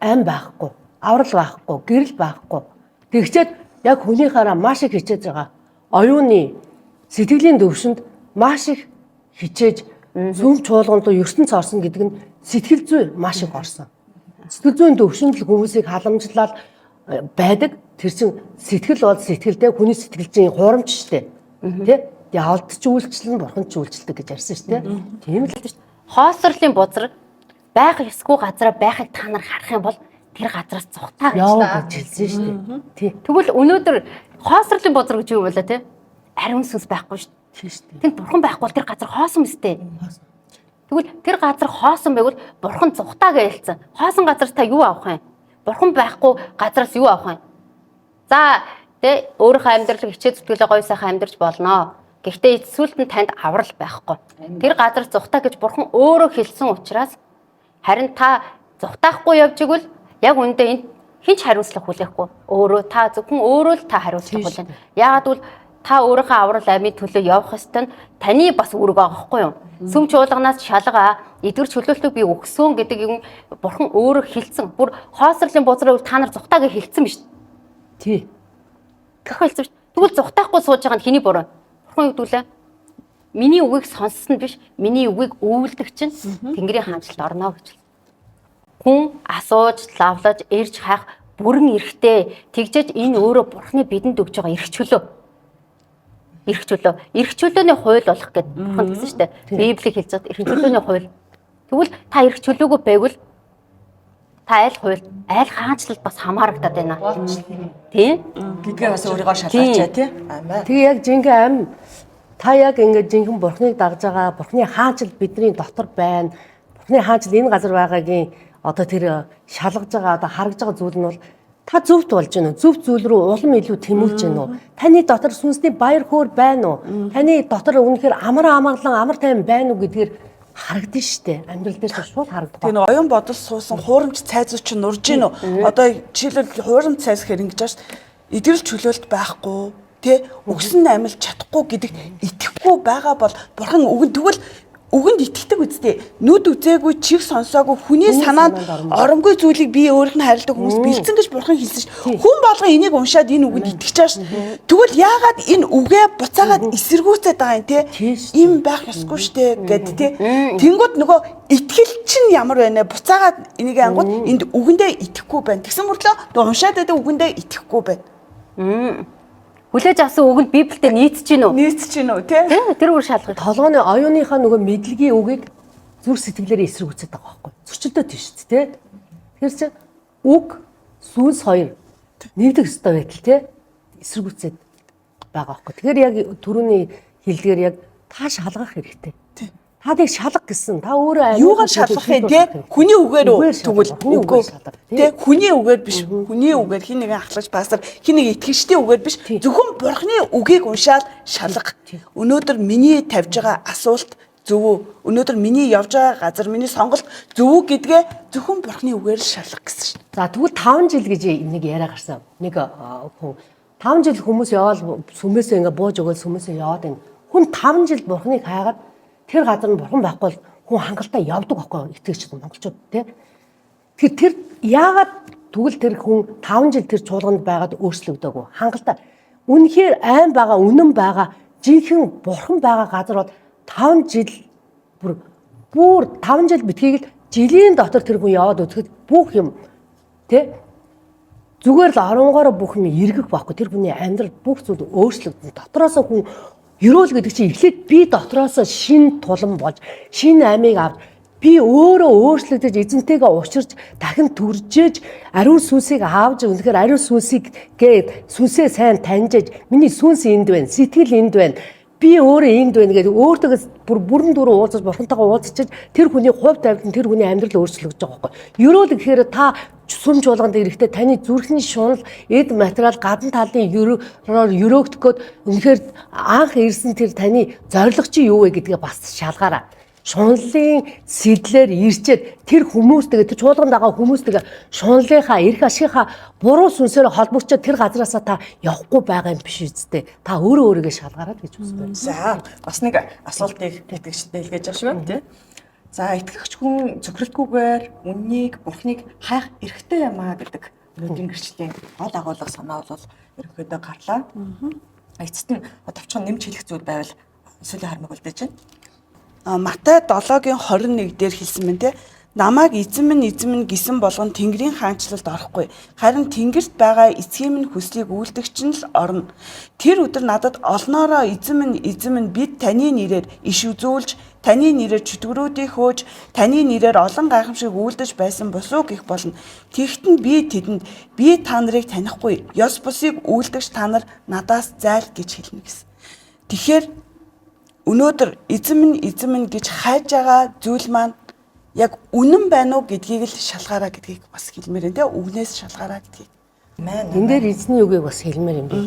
Ам байхгүй, аврал байхгүй, гэрэл байхгүй. Тэгчээд яг хүнийхаараа маш их хичээж байгаа. Оюуны сэтгэлийн төвшөнд маш их хичээж сүм чуулган руу ертөнц орсон гэдэг нь сэтгэл зүй маш их орсон. Сэтгэл зүйн төвшөнд л хүмүүсийг халамжлал байдаг. Тэр чинь сэтгэл бол сэтгэлдээ хүний сэтгэл зүйн хуурамч штэ. Тэ? Явалд ч үйлчлэн, бурхан ч үйлчлдэг гэж ярьсан штэ. Тийм л. Хоосрлын бузар байх ёсгүй газараа байхыг та нар харах юм бол тэр газраас зугтаа гэж. Яв гэж хэлсэн штэ. Тий. Тэгвэл өнөөдөр хоосрлын бузар гэж юу юм бэ те? Ариун сүнс байхгүй шүү дээ. Тийм штэ. Тэнд бурхан байхгүй бол тэр газар хоосон мэт. Тэгвэл тэр газар хоосон байвал бурхан зугтаа гэж хэлсэн. Хоосон газар та юу авах юм? Бурхан байхгүй газараас юу авах юм? За тэ өөрийнхөө амьдралыг хичээл зүтгэлээ гоё сайхан амьдарч болноо. Гэхдээ эцсүүлд нь танд аврал байхгүй. Тэр газар зугтаа гэж бурхан өөрөө хэлсэн учраас харин та зугтаахгүй явж игэл яг үндэ энэ Хинч хариуцлага хүлээхгүй. Өөрөө та зөвхөн өөрөө л та хариуцлага хүлээнэ. Яагаад гэвэл та өөрийнхөө аврал амийн төлөө явах ёстой нь таны бас үүрэг байгаа байхгүй юу? Сүм чуулганаас шалгаа, эдгэр чөлөөлтөг би өгсөн гэдэг юм бурхан өөрөө хэлсэн. Бүр хоосрлын бузрыг та нар зүхтаа гэж хэлсэн биз. Тий. Гэх хэлсэн шүү. Тэгвэл зүхтаахгүй сууж байгаа нь хэний буруу? Бурхан юу гэдүүлээ? Миний үгийг сонссон нь биш, миний үгийг өвөлдөг чинь Тэнгэрийн хаанчлалд орно гэж. Хүн асууж, лавлаж, ирж хайх бүрэн эрхтэй. Тэгжээж энэ өөрөө бурхны бидэнд өгж байгаа эрх чөлөө. Эрх чөлөө. Эрх чөлөөний хууль болох гэд бурхан хэлсэн шүү дээ. Библийг хэлж байгаа эрх чөлөөний хууль. Тэгвэл та эрх чөлөөгөө байвал та аль хууль, аль хаанчлалд бас хамаарагдаад байна. Тийм? Гэдгээ бас өөрийгөө шалгаач тий. Амен. Тэгээ яг жинхэнэ ам та яг ингээд жинхэнэ бурхныг дагж байгаа, бурхны хаанчл бидний дотор байна. Бурхны хаанчл энэ газар байгаагийн одоо тэр шалгаж байгаа, одоо харагдж байгаа зүйл нь бол та зөвхт болж гэнэ үү? Зөв зүйл рүү улам илүү тэмүүлж гэнэ үү? Таны дотор сүнсний баяр хөөр байна уу? Таны дотор үнэхээр амар амгалан, амар тайван байна уу гэдгээр харагдана штэ. Амьдрал дээр чинь шууд харагдах. Тэгээ нэг оюун бодол суусан хуурамч цайзуу чинь нурж гин үү? Одоо жишээлбэл хуурамч цайз гэхээр ингэж ааш эдгэрэл чөлөөлт байхгүй тэ өгсөн амилж чадахгүй гэдэгт итгэхгүй байгаа бол бурхан үгэн тэгвэл үгэнд итгэдэг үсттэй нүд үзээгүй чиг сонсоогүй хүний санаанд оромгүй зүйлийг би өөрөх нь харилдаг хүмүүс бэлдсэн гэж бурхан хэлсэн ш. Хүн болгон энийг уншаад энэ үгэнд итгэж байгаа ш. Тэгвэл яагаад энэ үгээ буцаагаад эсэргүүцээд байгаа юм те? Им байх ёсгүй штэ гэд те. Тэнгүүд нөгөө итгэл чинь ямар байна вэ? Буцаагаад энийг ангууд энд үгэндээ итгэхгүй байна. Тэгсэн мөртлөө нөгөө уншаад байдаг үгэндээ итгэхгүй байна. Хүлээж авсан үг нь Библиэд нийцэж гин үү? Нийцэж гин үү те? Тэ, тэр үр шалгах. Толгооны оюуныхаа нөгөө мэдлэгийн үгийг зүрх сэтгэлээрээ эсэргүүцээд байгаа байхгүй. Зөрчилдөд тийш үү те. Тэгэхээр чи үг сүнс хоёр нэгдэх ёстой байтал те эсэргүүцээд байгаа байхгүй. Тэгэхээр яг түрүүний хэлдгээр яг та шалгах хэрэгтэй. Та нэг шалга гэсэн. Та өөрөө Юугаар шалгах юм те? Хүний үгээр үү? Тэгвэл хүний үгүй. үгээр шалга. Тэ хүний үгээр биш. Хүний үгээр хин нэгэн ахлаж пастор, хин нэг итгэгчдийн үгээр биш. Зөвхөн бурхны үгийг уншаал шалга. Өнөөдөр миний тавьж байгаа асуулт зөв үү? Өнөөдөр миний явж байгаа газар, миний сонголт зөв үү гэдгээ зөвхөн бурхны үгээр л шалга гэсэн шин. За тэгвэл 5 жил гэж нэг яриа гарсан. Нэг хүн 5 жил хүмүүс яваал сүмээсээ ингээ бууж өгөөл сүмээсээ яваад байна. Хүн 5 жил бурхныг хайгаад тэр газар нь бурхан байхгүй бол хүн хангалттай явдаг байхгүй юу? Итгэгч монголчууд тий. Тэр тэр яагаад тэгвэл тэр хүн 5 жил тэр чуулганд байгаад өөрчлөгдөөгүй. Хангалттай. Үнэхээр айн байгаа, үнэн байгаа, жинхэнэ бурхан байгаа газар бол 5 жил бүр бүр 5 жил битгийгэл жилийн дотор тэр хүн яваад үзэхэд бүх юм тий зүгээр л оронгоороо бүх юм эргэх байхгүй тэр хүний амьдрал бүх зүйл өөрчлөгдөн дотроосоо хүн ерөөл гэдэг чинь эхлээд би дотроосоо шин тулан болж шин амийг авч би өөрөө өөрчлөгдөж эзэнтэйгээ учирч дахин төржээж ариун сүнсийг авч үнэхээр ариун сүнсийг гээд сүнсээ сайн таньжээж миний сүнс энд байна сэтгэл энд байна би өөрөө энд байна гэдэг өөртөө бүр бүрэн дүүрэн уулзаж бурхантайгаа уулзчиж тэр хүний хувь тавилан тэр хүний амьдрал өөрчлөгдөж байгаа байхгүй. Ерөөл гэхээр та сүм чуулганд ирэхдээ таны зүрхний шунал эд материал гадна талын ерөөрөөр өрөөгдөх гээд үнэхээр анх ирсэн тэр таны зорилго чи юу вэ гэдгээ бас шалгаарай. Шунлын сэдлэр ирчээд тэр хүмүүстэйгээ тэр чуулганд байгаа хүмүүстэйгээ шунлынхаа эрх ашигынхаа буруу сүнсээр холбогдоод тэр газраасаа та явахгүй байгаа юм биш үсттэй. Та өөрөө өөрийгөө шалгаарай л гэж үздэг байна. За бас нэг асуултыг итгэгчдэд илгээж байгаа шиг байна тий. За итгэгч хүн цөхрөлтгүйгээр үннийг бурхныг хайх эрхтэй юм аа гэдэг өнөөдрийн гэрчлийн гол агуулга санаа бол ерөнхийдөө гарлаа. Эцэст нь товчхон нэмж хэлэх зүйл байвал сүүлийн хармаг үлдээж байна. Матай 7-гийн 21 дээр хэлсэн мэн те. Намайг эзэн минь эзэн минь гэсэн болгон Тэнгэрийн хаанчлалд орохгүй. Харин Тэнгэрт байгаа эцгийн минь хүслийг үйлдэгч нь л орно. Тэр өдөр надад олноороо эзэн минь эзэн минь бид таны нэрээр иш үзүүлж, таны нэрээр чөтгөрүүдийг хөөж, таны нэрээр олон гайхамшиг үйлдэж байсан босуу гэх болно. Тэгт нь би тэдэнд би та нарыг танихгүй. Ёс бусыг үйлдэгч та нар надаас зайл гэж хэлнэ гэсэн. Тэгэхээр өнөөдөр эзэн минь эзэн минь гэж хайж байгаа зүйл маань яг үнэн байна уу гэдгийг л шалгаараа гэдгийг бас хэлмээр байна те үгнээс шалгаараа гэдгийг. Амен. Энэ дээр эзний үгийг бас хэлмээр юм би.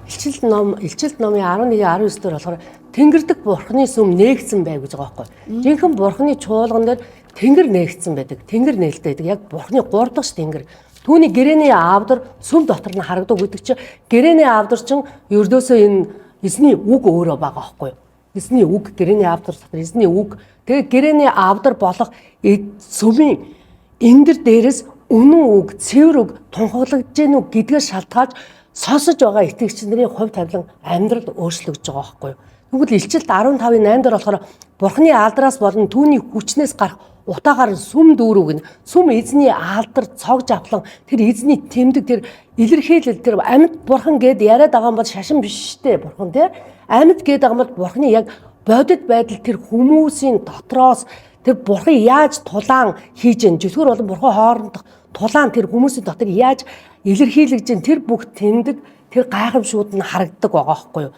Илчилт ном, Илчилт номын 11-ийн 19 дээр болохоор Тэнгэр дэх бурхны сүм нээгдсэн бай гэж байгаа байхгүй. Жинхэнэ бурхны чуулган дээр тэнгэр нээгдсэн байдаг. Тэнгэр нээлттэй байдаг. Яг бурхны 3 дахь тэнгэр. Түүний гэрээний аавдар сүм дотор нь харагдаг гэдэг чинь гэрээний аавдар чинь ердөөсөө энэ эзний үг өөрөө байгаа байхгүй юу? Эзний үг, гэрээний аавдар дотор эзний үг. Тэгээ гэрээний аавдар болох сүмийн эндэр дээрээс үнэн үг, цэвэр үг тунхаглагдж гэнэ үү гэдгээс шалтгаалж сонсож байгаа итгэгч нарын хувь тавилан амьдрал өөрчлөгдөж байгаа байхгүй юу? Тэгвэл Илчилт 15-ын 8 дээр болохоор Бурхны алдраас болон түүний хүчнээс гарах утаагаар сүм дүүрүүг нь сүм эзний алдар цогж авлан тэр эзний тэмдэг, тэр илэрхийлэл, тэр амьд бурхан гэд яриад байгаа юм бол шашин биш штэ, бурхан тий, амьд гээд байгаа юм бол бурханы яг бодит байдал тэр хүмүүсийн дотроос тэр бурхан яаж тулаан хийж гэн, жүтгэр болон бурхан хоорондох тулаан тэр хүмүүсийн дотор яаж илэрхийлэгдэж гэн, тэр бүх тэмдэг, тэр гайхамшууд нь харагддаг байгаа байхгүй юу?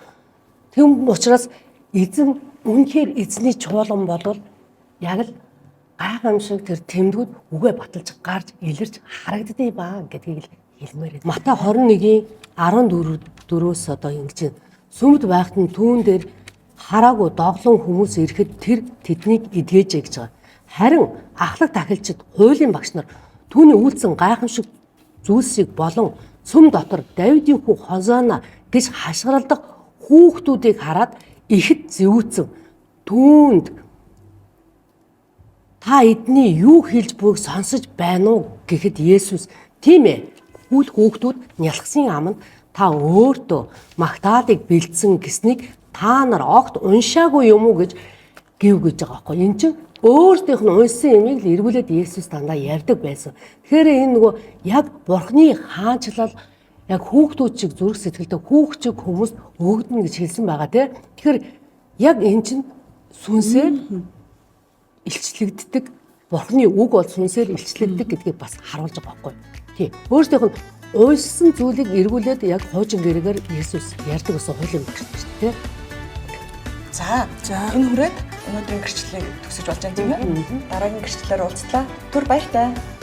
Тэм учраас эзэн үнэхээр эзний чуулган болвол яг л гайхамшиг тэр тэмдгүүд үгээ баталж гарч илэрч харагддээ ба гэдгийг л хэлмээр байна. Матай 21-ийн 14-өөс одоо ингэж байна. Сүмд байхад нь түүн дээр хараагүй доглон хүмүүс ирэхэд тэр тэднийг эдгээжээ гэж байгаа. Харин ахлах тахилчид, хуулийн багш нар түүний үйлцэн гайхамшиг зүйлсийг болон сүм дотор Давидын хүү Хозана гэж хашгиралдах хүүхдүүдийг хараад ихэд зэвүүцэн түүнд та эдний юу хэлж буйг сонсож байна уу гэхэд Есүс тийм ээ, хүл хүүхдүүд нялхсын аманд та өөртөө магтаалыг бэлдсэн гэснийг та нар огт уншаагүй юм уу гэж гэв гэж байгаа байхгүй. Энд чинь өөртөөх нь уншсан юмыг л эргүүлээд Есүс дандаа ярьдаг байсан. Тэгэхээр энэ нөгөө яг Бурхны хаанчлал яг хүүхдүүд шиг зүрх сэтгэлтэй хүүхд шиг хүмүүст өгдөнө гэж хэлсэн байгаа тий. Тэгэхээр яг энэ чинь сүнсээр илчлэгддэг, Бурхны үг бол сүнсээр илчлэгддэг гэдгийг бас харуулж байгаа байхгүй. Тий. Өөртөөх нь уйссан зүйлийг эргүүлээд яг хуучин гэрээгээр Есүс ярьдаг гэсэн хуулийн багш шүү дээ. За, энэ хүрээд өнөөдрийн гэрчлэлийг төгсөж болж байна, тийм ээ. Дараагийн гэрчлэлээр уулзлаа. Түр баяртай.